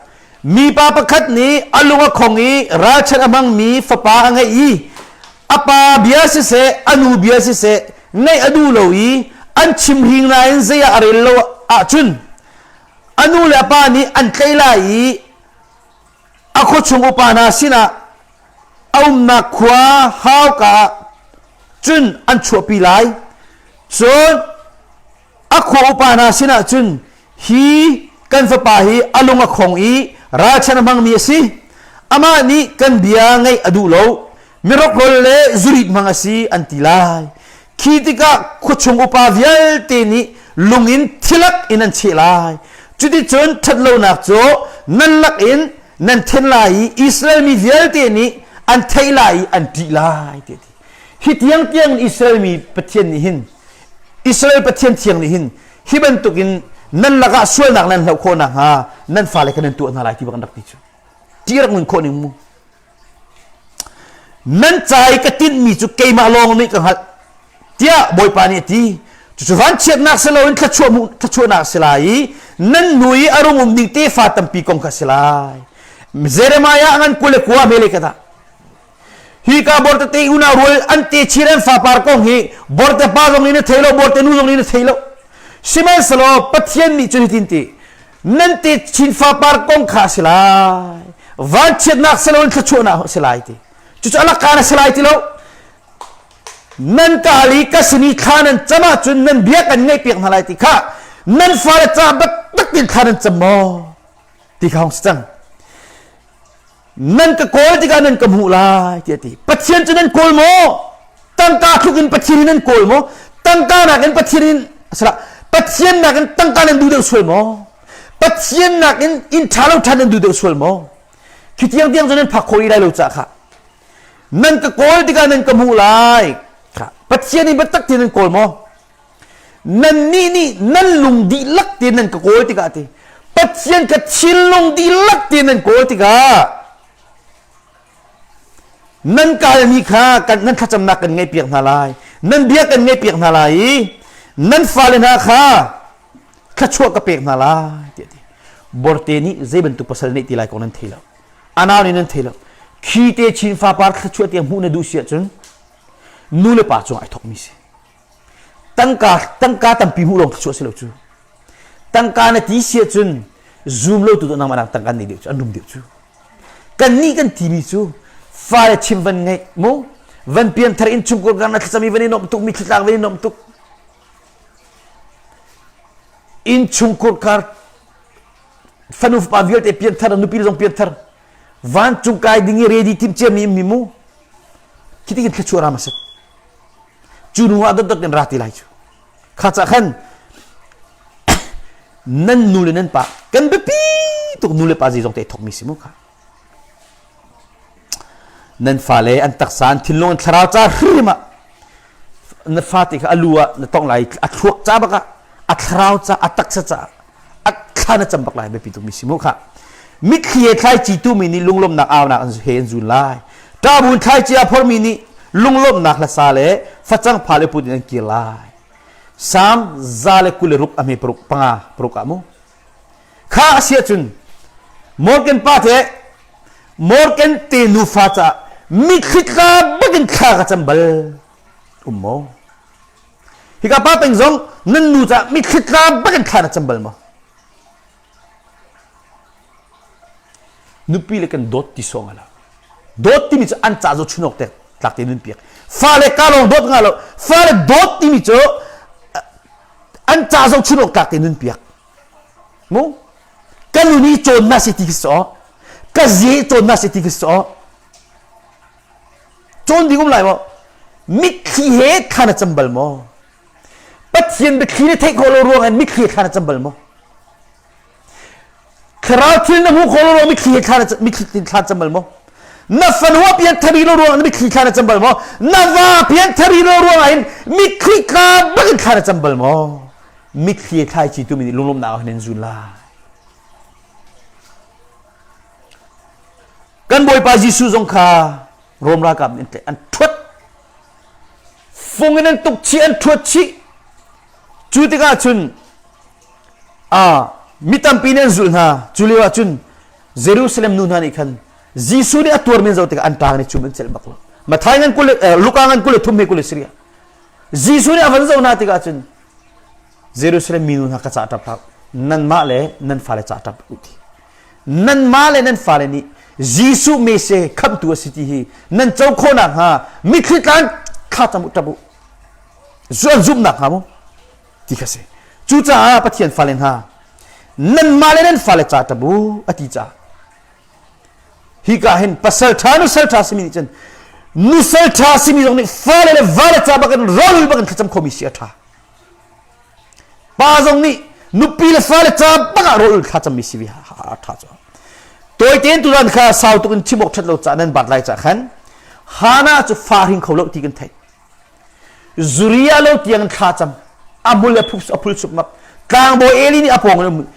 mipa pakhat nih a lung a khong i ralchanh a hmangmi fapa a ngeih i a pa bia siseh a nu bia siseh ngaih a duh lo i an chim hring nain zei ah a rel lo ahcun a nu le a pa nih an tlaih lai i a khuachung upa hna sinah a umnak khua hauka ah cun an chuahpi lai. Cun a khua upa hna sinah cun hi kan fapa hi a lung a khong i ralchan a hmangmi a si. Amah nih kan bia ngaih a duh lo. Mirokrol le zurit hmang a si an ti lai. Khi tikah khuachung upa vialte nih lung in thilak in an cheh lai. Cuticun ṭhatlonak cu nan lakin nan then lai i Israel mi vialte nih an theih lai i an ṭih lai ti a ti. Hi tiang tiang Israel mi Pathian nih hin Israel Pathian thiang nih hin hi bantukin nan lakah sualnak nan hloh khawh nakhnga nan fale kha nan tuah hna lai ti bak an rak ti cu. Ṭih rak nun khawh ning mu. Nan ca i ka tinhmi cu keimah lawng nih ka hngalh tiah Bawipa nih a ti. Cucu vanchiatnak si loin thluachuahnak a si lai i nan hnu i a rung um ding tefa tampi kong kha a si lai. Jeremiah ngan 29 hme le ka dah. Hi ka borte te unau rual an te chin an fapar kong hi borte pa zong nih na thei lo borte nu zong nih na thei lo. Sihmanhsehlaw Pathian nih cun hitin ti nan te chin fapar kong kha a si lai. Vanchiatnak si loin thluachuahnak a si lai ti. Cucu a lakkaan a si lai ti lo. Nan kaal i ka sin i thla nan cam ahcun nan bia kan ngaihpiak hna lai ti kha nan fale ca taktak in thla nan cam maw ti kha hong si cang. Nan ka kawl tikah nan ka hmuh lai tiah a ti. Pathian cu nan kawl maw? Tangka thluk in Pathian in nan kawl maw? Tangka nakin Pathian in asala Pathian nakin tangka nan duh deuh sual maw? Pathian nakin inn ṭha lo ṭha nan duh deuh sual maw? Khi tiang tiang cu nan phak khawh rih lai lo cah kha. Nan ka kawl tikah nan ka hmuh lai. Kha Pathian nih biatak tein nan kawl maw? Nannih nih nan lung dihlak tein nan ka kawl tikah ti Pathian ka thinlung dihlak tein nan kawl tikah nan kalmi kha kan nan thlacamnak kan ngaihpiak hna lai nan bia kan ngaihpiak hna lai i nan fale hna kha thluachuah ka pek hna lai tiah ti borte nih zei bantuk pasal neih ti lai kong nan thei lo anau nih nan thei lo khi te chin fapar thluachuah tiang hmuh na duh si ahcun nu le pa cung ai thokmi si tangka tangka tampi hmuh lawng thluachuah si lo cu tangka na ti si ahcun zum lo tu nangmah nang tangka nei deuh cu an rum deuh cu kannih kan timi cu fale chim van ngeih mu van pianthar in chungkur kan na thlacam i van i nuamh tuk mi thlitlang van i nuamh tuk inn chungkhur kar fanu fapa vialte pianthar nupi zong pianthar vancung kai ding i ready tim ciami mi mu khi tikin thluachuah ram a si cu hnu ah dotdot in ra ti lai cu kha ca khan nan nu le nan pa kan biapi tuk nu le pa zei zong te thokmi si mu kha nan fale an taksa an thinlung an thlarau ca hrim ah na fate kha a lu ah na tong lai a thluak ca bak ah a thlarau ca a taksa ca a thla na cam bak lai biapi tukmi si mu kha mitthli he thlaici tumi nih lunglawmhnak aunak an he an zun lai ṭahbun thlaici a phormi nih lunglawmhnak hlasa le facang pha le put in an kir lai Salm 126 a hme paruk panga paruk ah mu kha a si ahcun Morgan pa te Morgan te nufa caah mitthli tla bakin thla ka cam bal um maw Hika pa peng zong nan nu caah mitthli tla bakin thla na cam bal maw? Nupi le kan dawt ti sawng ala. Dawt timi cu an ca zo chunok tek tlak te nun piak. Fale ka lawng dawt nga lo. Fale dawt timi cu an ca zo chunok tlak te nun piak. Mu? Ka nu nih cawn na si ti khi so. Ka zi cawn na si ti khi so. Cawn ding um lai maw? Mitthli he thla na cam bal maw? Pathian biathli na theih khawh lo ruang in mitthli he thla na cam bal maw? Thlarau thil na hmuh khawh lo ruang mitthli he thla na mitthli thla cam bal maw? Na fanu a pian thari lo ruang na mitthli thla na cam bal maw? Na va pian thari lo ruang ah hin mitthli tla bakin thla na cam bal maw? Mitthli he thlaici tu mi nih lunglawmhnak ah hin an zun lai. Kan Bawipa Jesuh zong kha Rom ralkap nih an tlaih, an ṭhuat. Fung in an tuk chih, an ṭhuat chih. Cu tikah cun ah mi tampi nih an zulh hna. Cu lio ah cun Jerusalem nu hna nih khan Jesuh nih a tuarmi an zoh tikah an ṭang nih cum an celh bak lo. Matthai ngan 20 Luka ngan 23 he 20 sarih. Jesuh nih a van zoh hna tikah cun Jerusalem minu hna ka ca ṭap hlah nanmah le nan fale ca ṭap u ti. Nanmah le nan fale nih Jesuh Messiah khamhtu a si ti hi nan co khawh nakhnga mitthli tlan thla cam u ṭap u. An zumhnak hnga mu ti kha si. Cucaah Pathian fale hna nanmah le nan fale ca ṭap u a ti caah hika hin pasal ṭha nusal ṭha simi nih cun nusal ṭha simi zong nih fale le vale ca bakin rawl bakin thlacam khomi si a ṭha. Pa zong nih nupi le fale ca bak ah rawl thlacammi si ve a ṭha cu. Tawi tein tutan kha sau tuk in chim awk ṭhat lo ca nan bat lai ca khan Hana cu fa hring kho lo ti kan theih. Zuria lo tiang thla cam a hmul le a phul supmap tlangbawi Eli nih a pawng in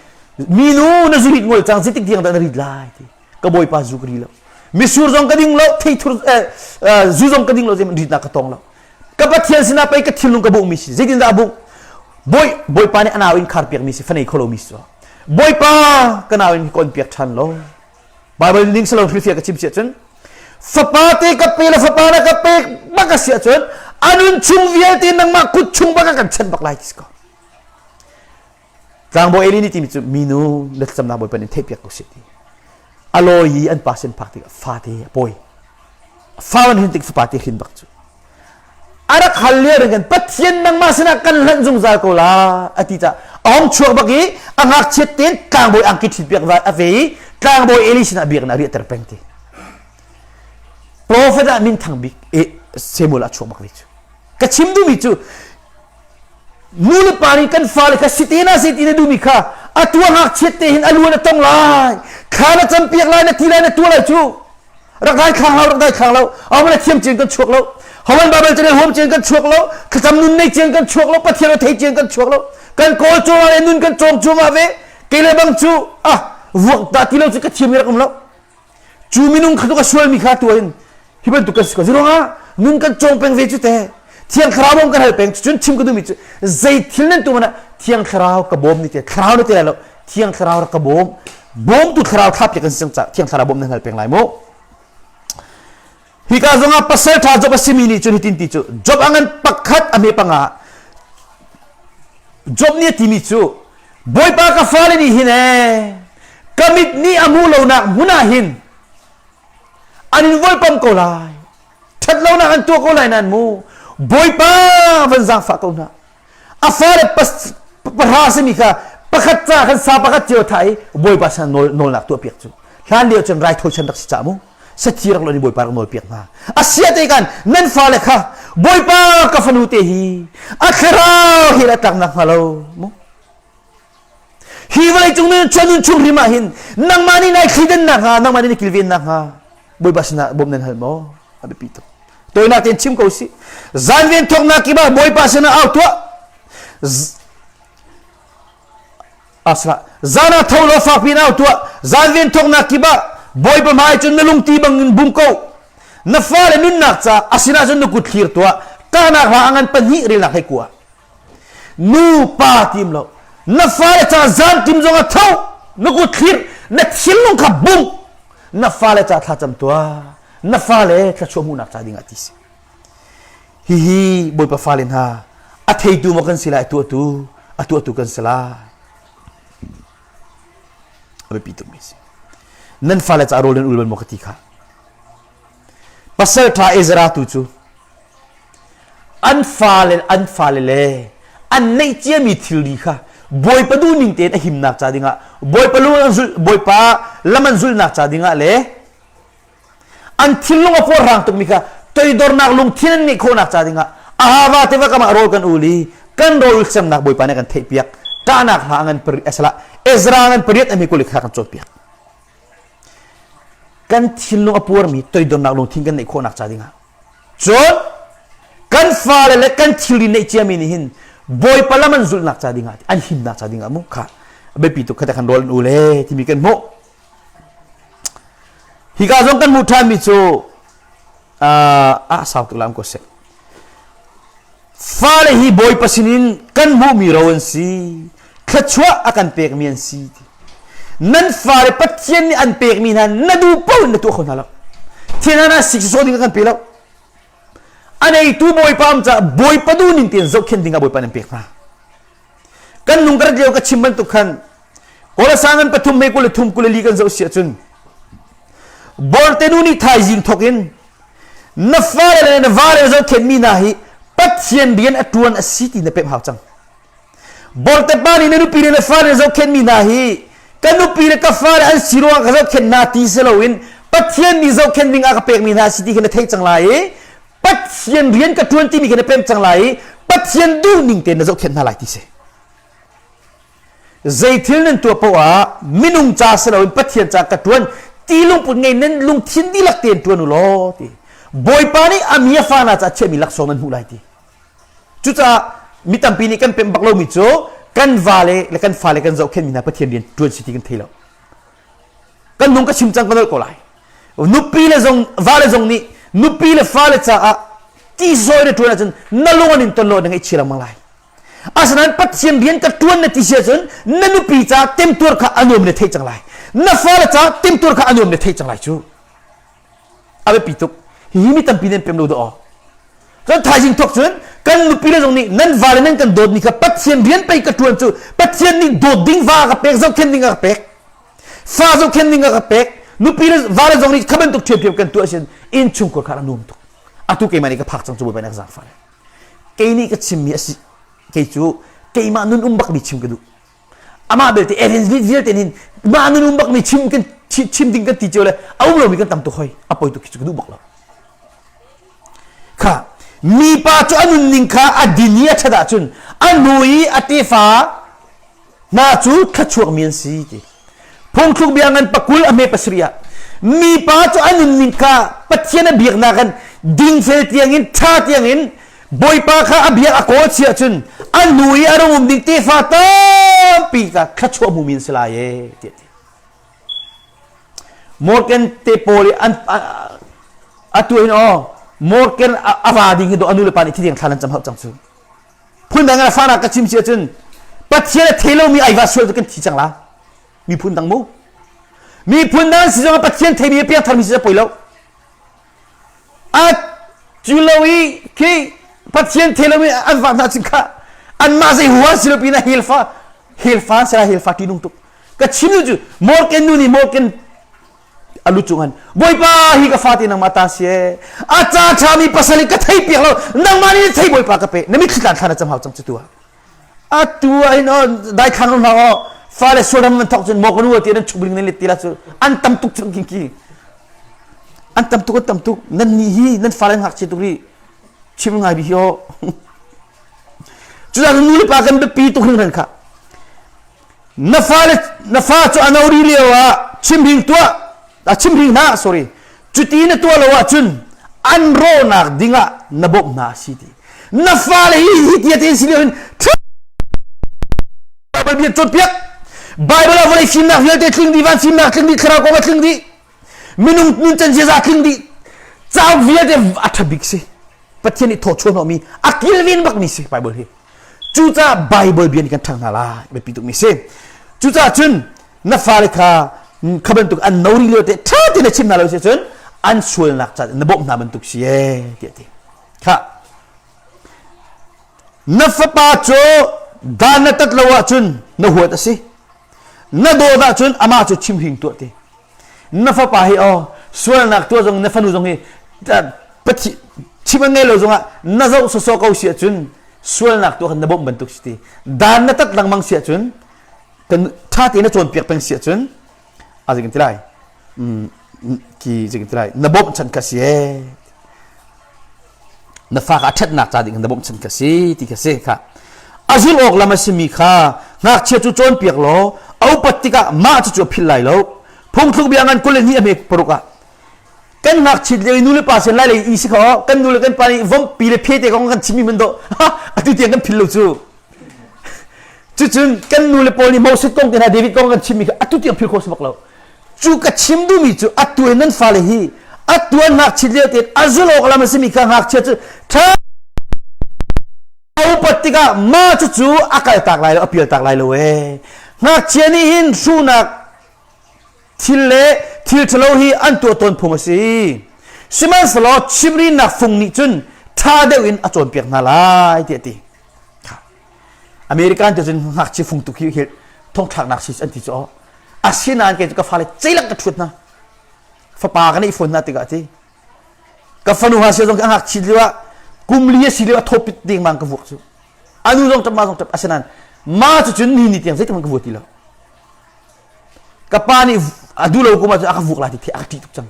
minu na zurit ngol cang zeitik tiang dah na rit lai ti ka bawipa zu ka ri lo misur zong ka ding lo theithur zu zong ka ding lo zeiman ritnak ka tong lo ka pathian sinah pei ka thinlung ka bungmi si zeitindah a bung bawi bawipa nih a nau in khar piakmi si fanei kholo mi si bawipa ka nau in kon piak ṭhan lo Bible ning silo hrilhfiah ka chim si ahcun fapa te ka pe le fapa na ka pek bak a si ahcun a nun chung vialte nangmah kut chung bak ah kan chanh bak lai ti si ko tlangbawi Eli nih timi cu minu na thlacamnak Bawipa nih theihpiak ko seh ti a lawi i an pa sin phak tikah fate a pawi fa an hin tik fapa te hrin bak cu a rak hal lio ring kan Pathian nangmah sinah kan hlanh zungzal ko la a ti caah a hong chuak bak i a ngakchiat tein tlangbawi angki ṭhit piak a ve i tlangbawi Eli sinah biakinn ah riahter peng ti profet ah minthang bik Samuel a chuak bak ve cu ka chim duhmi cu nu le pa nih kan fale kha si te na si ti na duhmi kha Atu a ngakchiat te hin a lu na tong lai. Thla na campiak lai, na ti lai, na tuah lai cu. Rak dai thlang lo, rak dai thlang lo. Aw na thiam cin kan chuak lo. Hawan Bible channel huam cin kan chuak lo. Thlacam nun nei cin kan chuak lo. Pathian a thei cin kan chuak lo. Kan kawl cuahmah le nun kan cawng cuahmah ve. Kei le bang cu ah vuak dah ti lo cu ka thiam mi rak um lo. Cu minung kha tu ka sualmi kha tu hin hi bantuk kan si ko. Ziruangah nun kan cawng peng ve cu te. Thiang Thlarau bawm kan hal peng. Cun chim ka duhmi cu zei thil nan tu mana Thiang Thlarau ka bawm ni te. Thlarau na te lai lo. Thiang Thlarau rak ka bawm. Bawmtu Thlarau thlap kan si cang ca Thiang Thlarau bawm nan hal peng lai mu. Hika zongah pasal ṭha Job a simi nih cun hitin ti cu Job a ngan pakhat a hme panga Job nih a timi cu Bawipa ka fale nih hin ee ka mit nih a hmuh lonak hmun ah hin an in volpam ko lai ṭhat lonak an tuah ko lai nan mu Bawipa van zaangfah ko hna a fale pahra simi kha pakhat ca khan sa pakhat cio thah i Bawipa sin nawl nawlnak tuah piak cu hlan lio cun raithawi chan rak si ca mu sathi rak lo ni Bawipa rak nawl piak hna a sia te kan nan fale kha Bawipa ka fanu te hi a thlarau hi a tlak nak hnga lo mu hi vawlei cung nun chuan nun chung hrim ah hin nangmah nih nai thlidan nak hnga nangmah nih na kilven nak hnga Bawipa sinah bawm nan hal maw a biapi tuk tawinak tein chim ko si zanven thawknak kip ah Bawipa sinah au tuah asla zan ah tho law fakpi in au tuah zanven thawknak kip ah Bawipa hmai cun na lungti bangin bum ko na fale nunnak ca asinah cun na kut thlir tuah kahnak hla a ngan pahnih relnak hei kua nu pa tim lo na fale ca zan tim zong ah tho na kut thlir na thinlung kha bum na fale ca thlacam tuah na fale thluachuah hmuhnak ca dingah ti si hihi bawipa fale hna a theitu maw kan si lai a tuahtu a tuahtu kan si lai a biapi tukmi si nan fale ca rawl nan ul bal maw ka ti kha pasal ṭha Ezra tu cu an fale an fale le an neih ciami thilri kha bawipa duhning tein a himnak ca dingah bawipa lu an zulh bawipa lam an zulhnak ca dingah le an thinlung a puarhrang tukmi kha toidornak lungthin an ngeih khawhnak ca dingah ahava tiva kam ah rawl kan ul i kan rawl semnak bawipa nih kan theihpiak ṭahnak hla ngan pariat asala Ezra ngan pariat ami kulik kha kan cawnpiak kan thinlung a puarmi toidornak lungthin kan neih khawhnak ca dingah cun kan fale le kan thilri neih ciami nih hin bawipa lam an zulhnak ca dingah an himnak ca dingah mu kha biapi tuk kha kan rawl an ul e timi kan hmuh Hika zong kan hmuh ṭhanmi cu ah sau tuk lam ko seh. Fale hi Bawipa sinin kan hmuhmi ro an si. Thluachuah a kan pekmi an si. Nan fale Pathian nih an pekmi hna na duh paoh in na tuah kho hna lo. Thil hna sik sawh ding a kan pe lo. A neitu Bawipa am caah Bawipa duh ning tein zohkhenh ding ah Bawipa nan pek hna. Kan nung kan lio ka chim bantuk khan Kawlasa ngan pathum me kul le thum kul le li kan zoh si ahcun Borte nu nih thaizing thawk in na fale le na vale zohkhenhmi hna hi Pathian rian a ṭuan a si ti na pemh hau cang. Borte pa nih na nupi le na fale zohkhenhmi hna hi ka nupi le ka fale an si ruangah ka zohkhenh hna ti si loin Pathian nih zohkhenh ding ah ka pekmi hna a si ti khi na theih cang lai i Pathian rian ka ṭuan timi khi na pem cang lai i Pathian duhning tein na zohkhenh hna lai ti si. Zei thil nan tuah paoh ah minung ca si loin Pathian ca ka ṭuan ti lungput ngei nan lungthin dihlak tein ṭuan u law ti. Bawipa nih a mi a fa hna caah chiahmi laksawng nan hmuh lai ti. Cucaah mi tampi nih kan pemh bak lomi cu kan vale le kan fale kan zohkhenhmi hna Pathian rian ṭuan si ti kan thei lo. Kan nung ka chim cang ka nolh ko lai. Nupi le zong vale zong nih nupi le fale caah ti zawi na ṭuan ahcun na lung an in ton lo na ngaihchia lengmang lai. Asinain Pathian rian ka ṭuan na ti si ahcun na nupi caah temtuar kha a nuam na theih cang lai. Na fale caah temtuar kha a nuam na theih cang lai cu. A biapi tuk. Hihi mi tampi nan pem lo dah. Cun thaizing thawk cun kan nupi le zong nih nan vale nan kan dawtmi kha Pathian rian pei ka ṭuan cu Pathian nih dawt ding va a ka pek zohkhenh ding a ka pek. Fa zohkhenh ding a ka pek. Nupi le vale zong nih kha bantuk ṭhiamṭhiam kan tuah sin innchungkhar kha a nuam tuk. Atu keimah nih ka phak cang cu Bawipa nih a ka zaangfah. Kei nih ka chimmi a si. Kei cu keimah nun um bakmi chim ka duh. Amah belte evangelist vialte nih mah nun um bakmi chim kan chim ding kan ti cio le a um lomi kan tam tuk hoi. A poi tuk khi cu ka duh bak lo. Kha mipa cu a nunning kha a din i a ṭhat ahcun a nu i a tefa Hna cu thluachuakmi an si ti. Phungthluk bia ngan pakul a hme pasarih ah mipa cu a nunning kha Pathian a biaknak in dingfel tiangin ṭha tiangin Bawipa kha a biak a kawl si ahcun a nu i a rung um ding tefa tampi kha thluachuah hmumi an si lai ee tiah ti. Morgan te pawl i an atu hin aw Morgan a va ding hi do a nu le pa nih thi tiang thla nan cam hau cang cu. Phundang in a fanak ka chim si ahcun Pathian a thei lomi ai va sual cu kan thi cang la. Miphun dang mu. Miphun dang si zong Pathian theimi a piangtharmi si poi lo. A cu lo i khi Pathian thei lomi an va hna cun kha anmah zei hua si lo pin ah helfa helfa sera helfa ṭihnung tuk. Ka chim cu Morgan nu nih Morgan a lu cung an bawipa hi ka fate nangmah ta si e a ca ṭhami pasal in ka thei piak lo nangmah nih thei bawipa ka pe na mitthli tlan thlan a cam hau cang cu tu ah atu ah hin oh daithlang rum hau oh fale sualram an thok cun maw ka nu ti nan chubring nan let ti la cu an tam tuk cang king ki an tam tuk an tam tuk nan nih hi nan fale ngakchia tuk ri chim ngai bi hi oh cucaah nu le pa kan biapi tuk hringhran kha Na fale na fa cu a no ri lio ah chimhring tuah a chimhring hna sorry cuti na tuah lo ahcun an rawhnak dingah na bawmh hna a si ti na fale hi hi tia te si lio hin Bible bia cawnpiak Bible ah vawlei fimnak vialte tling dih van fimnak tling dih thlarau kong a tling dih minung nuncan ziaza tling dih cauk vialte a ṭha bik si Pathian nih thawchuah hnawhmi a kilven bakmi si Bible hi Cucaah Bible bia nih kan ṭhang hna lai biapi tukmi si. Cucaah cun na fale kha kha bantuk an no rih lio te ṭha tein na chim hna lo si cun an sualnak ca na bawmh hna bantuk si ee tiah ti. Kha na fapa cu dan na tat lo ahcun na huat a si. Na dawt ahcun amah cu chimhring tuah ti. Na fapa hi aw sualnak tuah zong na fanu zong hi pathi chim an ngei lo zongah na zoh sawsawh ko si ahcun sualnak tuah khan na bawmh bantuk si ti dan na tat lengmang si ahcun kan ṭha tein na cawnpiak peng si ahcun a zeitin ti lai ki zeitin ti lai na bawmhchanh kha si ee na fa kha a ṭhatnak ca ding na bawmhchanh kha si ti kha si kha a zulh awk lam a simi kha ngakchia cu cawnpiak law a upat tikah mah cucu a philh lai lo phungthluk bia ngan 22 a hme paruk ah kan ngakchit lio i nu le pa sin lai lei i si kho kan nu le kan pa nih vompi le phete kong kan chimmi man do atu tiang kan phil lo cu cucun kan nu le pawl nih Moses kong te hna David kong kan chimmi kha atu tiang phil kho si bak lo cu ka chim duhmi cu atu in nan fale hi atu an ngakchit lio tein a zul awk lam a simi kha ngakchia cu ṭha upat tikah mah cucu a kaltak lai lo a pialtak lai lo ee ngakchia nih hin hruhnak thil le thil ṭhalo hi an tuah tawn phung a si. Sihmanhsehlaw chimhrinnak fung nih cun ṭha deuh in a cawnpiak hna lai tiah a ti. American te cun ngakchia fung tuk hi hi thongthlaknak si an ti cu aw. Asinain kei cu ka fale ceilak ka ṭhuat hna. Fapa ka neih fawn hna tikah a ti. Ka fanu ha sia zong ka ngakchit lio ah kum li a si lio a thawpit dengmang ka vuak cu. Anu zong ṭap ma zong ṭap asinain ma cu cun ni ni tiang zeitik hmanh ka vua ti lo. Ka pa nih a duh lo kum ahcun a ka vuk lai ti a ka ṭih tuk cang.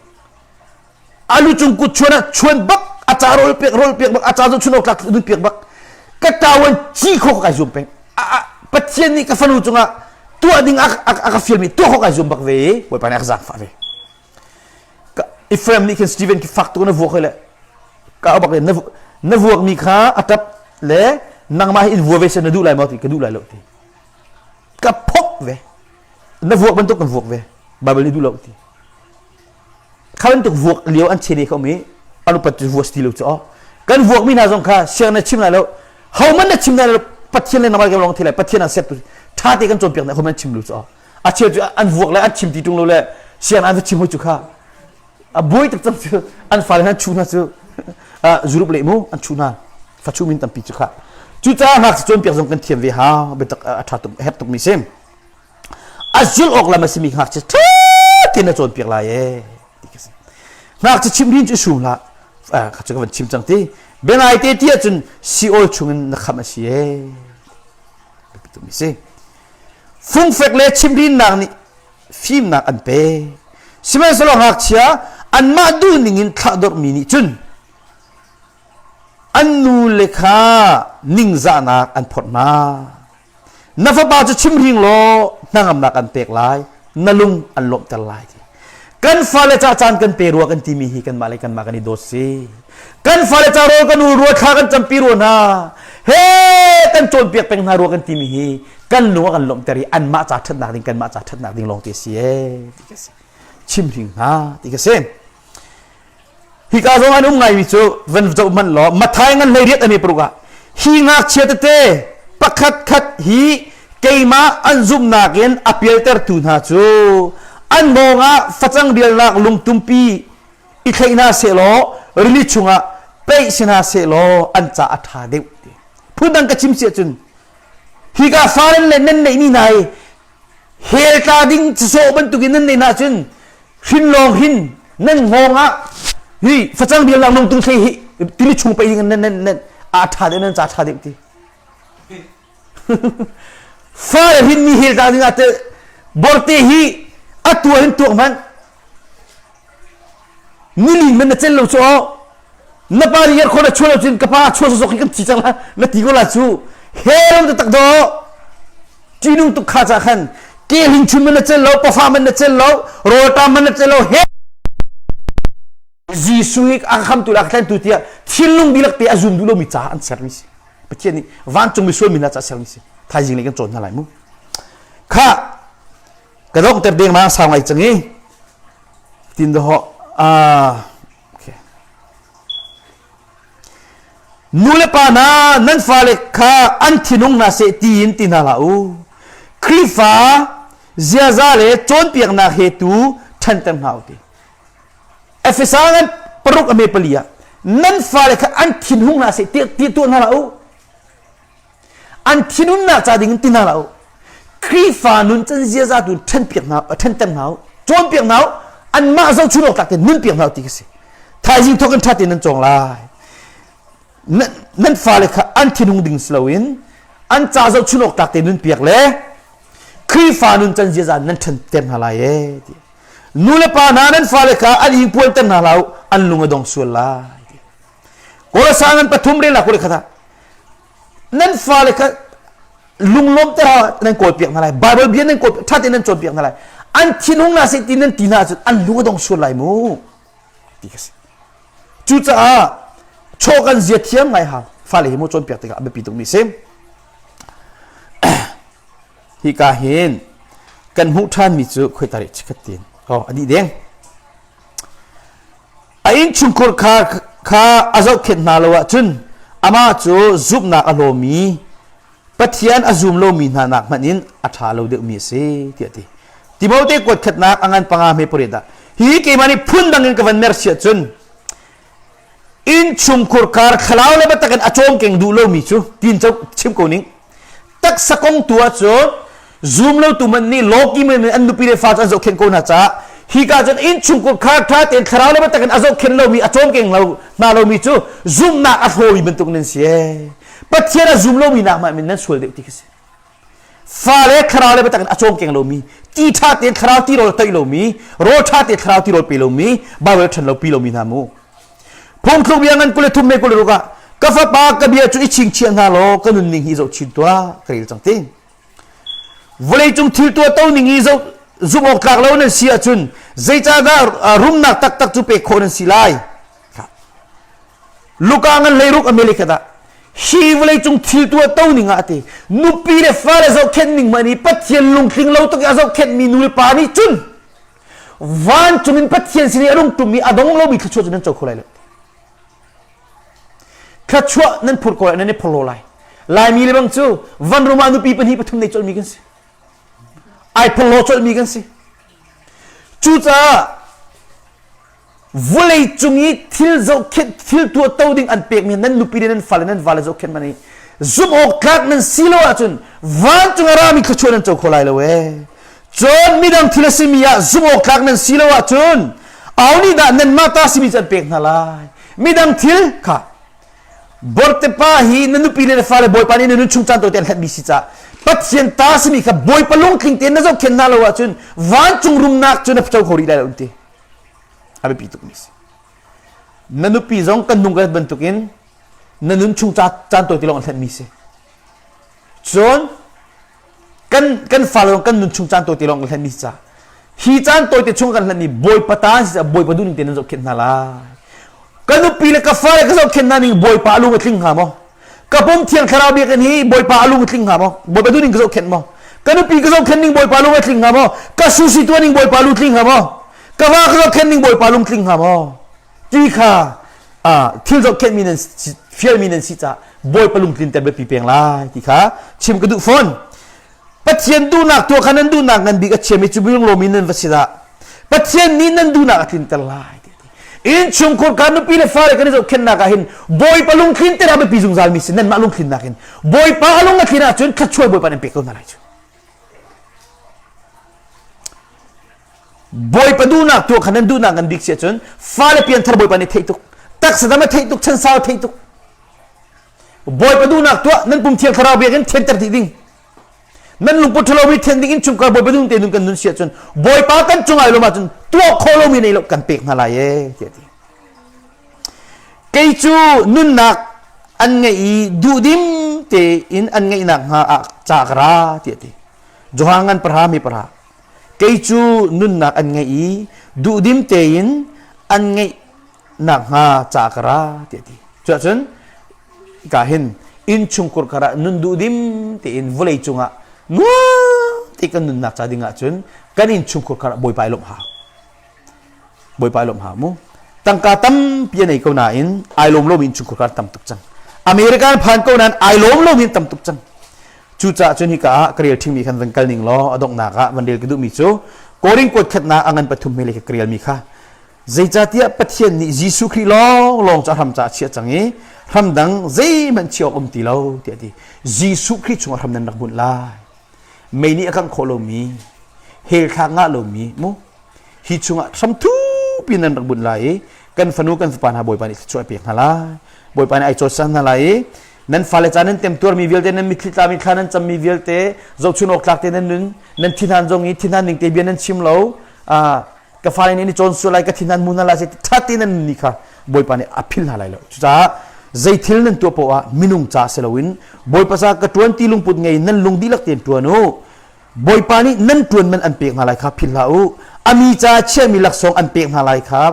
A lu cung kut chuan ah chuan bak, a ca rawl pek rawl pek bak, a ca cu chun awk tlak nun pek bak. Ka tawan ci kho ka kai zuam peng. Pathian nih ka fanu cungah tuah ding a, a, a ka fialmi tuah kho kai zuam bak ve i Bawipa nih a ka zaangfah ve. Ephraim nih khin Stephen khi fak tuk na vuak le ka bak le na, na vuakmi kha a ṭap le nangmah hi in vua ve seh na duh lai maw ti ka duh lai lo ti. Ka phok ve. Na vuak bantuk kan vuak ve. Bible nih duh lo ti. Kha bantuk vuak lio an chene kha um i an upat cu vuak ti lo cu kan vuak mi hna zong kha siang na chim lai lo homan na chim lai lo Pathian le nangmah lawng thi lai Pathian ah sertu tha te kan cawnpiak na homan chim lu cu a cheu cu an vuak le an chim ti tung lo le siang an va chim hoi cu kha a buai tak cang cu an fale han chu hna cu zurup le mu an chu hna fa chu min tampi cu kha cucaah ngakchia cawnpiak zong kan thiam ve ha biatak a ṭha tuk herh tuk mi si a zulh awk lam a simi ngakchia ṭha tein na cawnpiak lai ee ti ka si ngakchia chimhrin cu sum hlah kha cu ka van chim cang ti biangai te ti ahcun siawl chungin na khamh a si ee biapi tuk mi si fungfek le chimhrinnak nih fimnak an pe sihmanhsehlaw ngakchia anmah duh ningin thlahdorhmi nih cun an nu le kha ningzahnak an phorh hna. Na fapa cu chimhring law hnangamnak an pek lai, na lung an lawmhter lai ti. Kan fale ca caan kan pe rua kan timi hi kanmah le kanmah kan i dawt si. Kan fale ca rawl kan ul rua thla kan campi rua hna. He kan cawnpiak peng hna rua kan timi hi kan lung a kan lawmhter i anmah ca ṭhatnak ding kanmah ca ṭhatnak ding lawng te si ee ti ka si. Chimhring hna ti ka si. Hika zong an um ngaimi cu van zoh hmanh law Mathai ngan hlei riat a mi paruk ah hi ngakchia tete pakhat khat hi keimah an zumhnak in a pialtertu hna cu an mawng ah facang rialnak lungtumpi i thlei hna sehlaw rili chungah peih si hna sehlaw an ca a ṭha deuh ti. Phundang ka chim si ahcun hika faren le nan neihmi hna hi hell tla ding sawh bantukin nan neih hna ahcun hrin lawng hin nan hngawng ah hi facang bial lang lungtung thlei hi tili chung pei ding nan nan nan a tha deuh nan ca tha deuh ti fa le hin mi hel ta ding ah te borte hi a tua hin tuak man nilin man na cel lo chu na pa nih khon a chuah lo cun ka pa chuah sawsawk hi kan thi cang la na ti ko la cu hell ta tak do ṭihnung tuk kha ca khan ke hling chun man na cel lo pafa man na cel lo rawlṭam man na cel lo he Jesuh hi a khamtu le a thlentu tiah thinlung dihlak te a zum duh lomi caah an sermi si Pathian nih vancung mi sualmi hna caah sermi si thaizing lei kan cawn hna lai mu kha ka dongter deng ma sau ngai cang i tin do ho okay. Nu le pa hna nan fale kha an thinung hna seh tiin ti hna hlah u. Khrihfa ziaza le cawnpiaknak he tu ṭhanter hna u ti. Efesa ngan paruk a me pali ah nan fale kha an thinhung hna seh ti ti tuah hna hlah u. An thinhunnak ca ding in ti hna hlah u. Khrihfa nun can ziaza tu ṭhenpiak hna ṭhenter hna u. Cawnpiak hna u. Anmah zohchun awk tlak tein nunpiak hna u ti ka si. Thaizing thawk in ṭha tein nan cawng lai. Nan fale kha an thinhung ding si loin an ca zohchun awk tlak tein nunpiak le Khrihfa nun can ziaza nan ṭhenter hna lai ee ti. Nu le pa hna nan fale kha an ingpuanter hna hlah u, an lung a dong sual lai ti. Kolosa ngan pathum rel ah kule khat ah nan fale kha lunglawmter nan kawlpiak hna lai Bible bia nan kawl ṭha tein nan cawnpiak hna lai an thinhung hna seh ti nan ti hna ahcun an lung a dong sual lai mu ti ka si cucaah chaw kan zia thiam ngai hau fale hi mu cawnpiak tikah a biapi tukmi si hika hin kan hmuh ṭhanmi cu khoi tarik chikhat tin oh a dih deng A innchungkhur kha, kha a zohkhenh hna lo ahcun amah cu zumhnak a hlawmi Pathian a zum lomi hna nak hmanh in a ṭha lo deuhmi a si tiah a ti. Timote kuat khatnak a ngan panga hme pariat ah hi keimah nih phundang in ka van mer si ahcun innchungkhur kar thlarau le biatak in a cawmkeng duh lomi cu tin chim ko ning taksa kong tu ahcun zum lo tu man nih lawki man an nupi le fa cu an zohkhenh ko hna caah hika cun innchungkhur khar ṭha tein thlarau le biatak in a zohkhenh lomi a cawmkeng lo hna lomi cu zumhnak a hlawmi bantuk nan si ee Pathian a zum lomi nak mah min nan sual deuh ti khi si fale thlarau le biatak in a cawmkeng lomi ti ṭha tein thlarau tirawl toih lomi rawl ṭha tein thlarau tirawl pe lomi Bible ṭhen lo pi lomi hna mu Phungthluk bia ngan 23 me 26 ah ka fapa ka bia cu i chingchiah hna law ka nunning hi zoh chin tuah ka rel cang ti. Vawleicung thil tuah to ning i zoh zumh awk tlak lo nan si ahcun zeicahdah rumnak taktak cu pek khawh nan si lai? Luka ngan hleiruk America dah hi vawleicung thil tuah to ning ah a ti nupi le fale zohkhenh ning hmanh i Pathian lungtling lo tuk i a zohkhenhmi nu le pa nih cun vancung in Pathian sin i a rung ṭummi a dong lomi thluachuah cu nan co kho lai lo. Thluachuah nan phur ko lai, nan i phorhlaw lai. Laimi le bang cu vanrum ah nupi pahnih pathum nei colhmi kan si. Ai phorhlaw colhmi kan si. Cucaah Vawlei cung i thil zohkhenh thil tuahto ding an pekmi nan nupi le nan fale nan vale zohkhenh man i zumh awk tlak nan si lo ahcun vancung a rami thluachuah nan co kho lai lo ee. Cun midang thil a simi ah zumh awk tlak nan si lo ahcun aho nih dah nanmah ta simi cu an pek hna lai. Midang thil kha bortepa hi na nupi le na fale bawipa nih na nun chung caan tawite an hlatmi si caah Pathian ta simi kha bawipa lungtling tein na zohkhenh hna lo ahcun vancung rumnak cu na co kho rih lai lo an ti. A biapi tukmi si. Na nupi zong kan nung kan bantukin na nun chung caan tawi ti lawng an hlenmi si. Cun. Kan kan fale zong kan nun chung caan tawite lawng kan hlenmi si ca. Hi caan tawite chung kan hlenmi Bawipa ta si ca Bawipa duhning te nan zohkhenh hna lai. Ka nupi le ka fale ka zohkhenh hna ning Bawipa a lung a tling hnga maw? Ka pum thiang thlarau biakinn hi Bawipa a lung a tling hnga maw? Bawipa duhning ka zohkhenh maw? Ka nupi ka zohkhenh ning Bawipa lung a tling hnga maw? Ka susi tuah ning Bawipa lung tling hnga maw? Ka va ka zohkhenh ning Bawipa lung tling hnga maw? Ti kha thil zohkhenhmi nan fialmi nan si caah Bawipa lungtlinter biapi peng lai ti kha chim ka duh fawn. Pathian duhnak tuah kha nan duhnak ngan bik a chiami cu lunglawm in nan va si dah. Pathian nih nan duhnak a tlinter lai. Innchungkhur ka nupi le fale kan i zohkhenhnak ah hin Bawipa lungtlinter a biapi zungzal mi si nanmah lungtlinnak in Bawipa a lung a tlin ahcun thluachuah Bawipa nan pek ko hna lai cu. Bawipa duhnak tuah kha nan duhnak ngan bik si ahcun fale pianthar Bawipa nih theih tuk taksa dam a theih tuk chansau a theih tuk Bawipa duhnak tuah nan pum thiang thlarau biakinn thianter dih ding nan lungput ṭhalomi thian ding in chungkhar Bawipa duh te nun kan nun si ahcun Bawipa kan cung ai lawm ahcun tuah khawh lomi nei lo kan pek hna lai ee tiah ti kei cu nunnak an ngeih i duhdim tein an ngeihnak hnga ah ca ka ra tiah ti Johan ngan pahra mi pahra Kei cu nunnak an ngeih i duhdim tein an ngeih nakhnga ca ka ra tiah a ti. Cuahcun ka hin innchungkhur kar ah nun duhdim tein vawlei cungah nuam te kan nunnak ca ding ahcun kan innchungkhur kar ah Bawipa i lawmh hau. Bawipa i lawmh hau mu. Tangka tampi a nei ko nain ai lawm lomi innchungkhur kar tam tuk cang. American phan ko nain ai lawm lomi tam tuk cang. Cucaah cun hika ah ka rel ṭhingmi khan van kal ning law a donghnak ah van rel ka duhmi cu Korin kuat khatnak a ngan pathum hme le ka relmi kha zeicahtiah Pathian nih Jesuh Khrih lawnglawng cu a hram caah a chiah cang i hram dang zeihmanh chiah awk um ti lo tiah a ti. Jesuh Khrih chungah hram nan rak bunh lai. Mei nih a kangh khawh lomi, hell thlak ngah lomi mu hi chungah hram thupi nan rak bunh lai i kan fanu kan fapa hna Bawipa nih thluachuah a pek hna lai. Bawipa nih ai cawsan hna lai i nan fale ca nan temtuarmi vialte nan mitthli tlami thla nan cammi vialte zohchun awk tlak te nan nun nan thinhan zong i thinhan ning te bia nan chim lo ka fale nih ni cawn sual lai ka thinhan mu hna lai ṭha te nan ni kha Bawipa nih a phil hna lai lo cucaah zei thil nan tuah poah ah minung ca si loin Bawipa ca ka ṭuan ti lungput ngei nan lung dihlak tein ṭuan u Bawipa nih nan ṭuan man an pek hna lai kha philh hlah u. A mi ca chiahmi laksawng an pek hna lai kha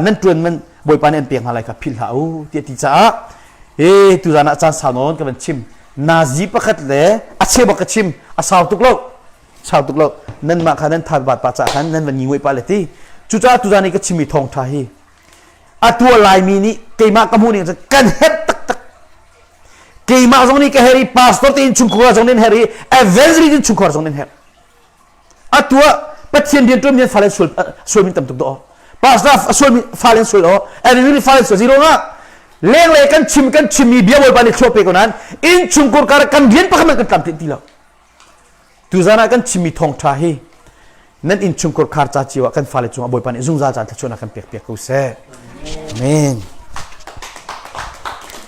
nan ṭuan man Bawipa nih an pek hna lai kha philh hlah u tiah ti caah e tuzan ah caan sau nawn ka van chim. Nazi pakhat le a cheu bak ka chim a sau tuk lo sau tuk lo nanmah kha nan than bat pa ca khan nan van ngi pa le ti cucaah tuzan i ka chimmi thawngṭha hi a tua laimi nih keimah ka hmuh ning kan herh taktak Keimah zong nih ka herh i pastor te innchungkhar zong nih herh i evangelist innchungkhar zong nih herh. Atu ah Pathian rian ṭuan mi fale sual sual min tam tuk do. Pastor sual mi fale sual o evangelist fale sual zero nga lenglei kan chim kan chimmi bia Bawipa nih thluak pe ko nan innchungkhar kar kan rian pakhat kan tlamtlinh ti lo. Tuzan ah kan chimmi thawngṭha hi nan innchungkhar khar ca cio ah kan fale cungah Bawipa nih zungzal caan thluachuahnak kan pek piak ko seh. Amen.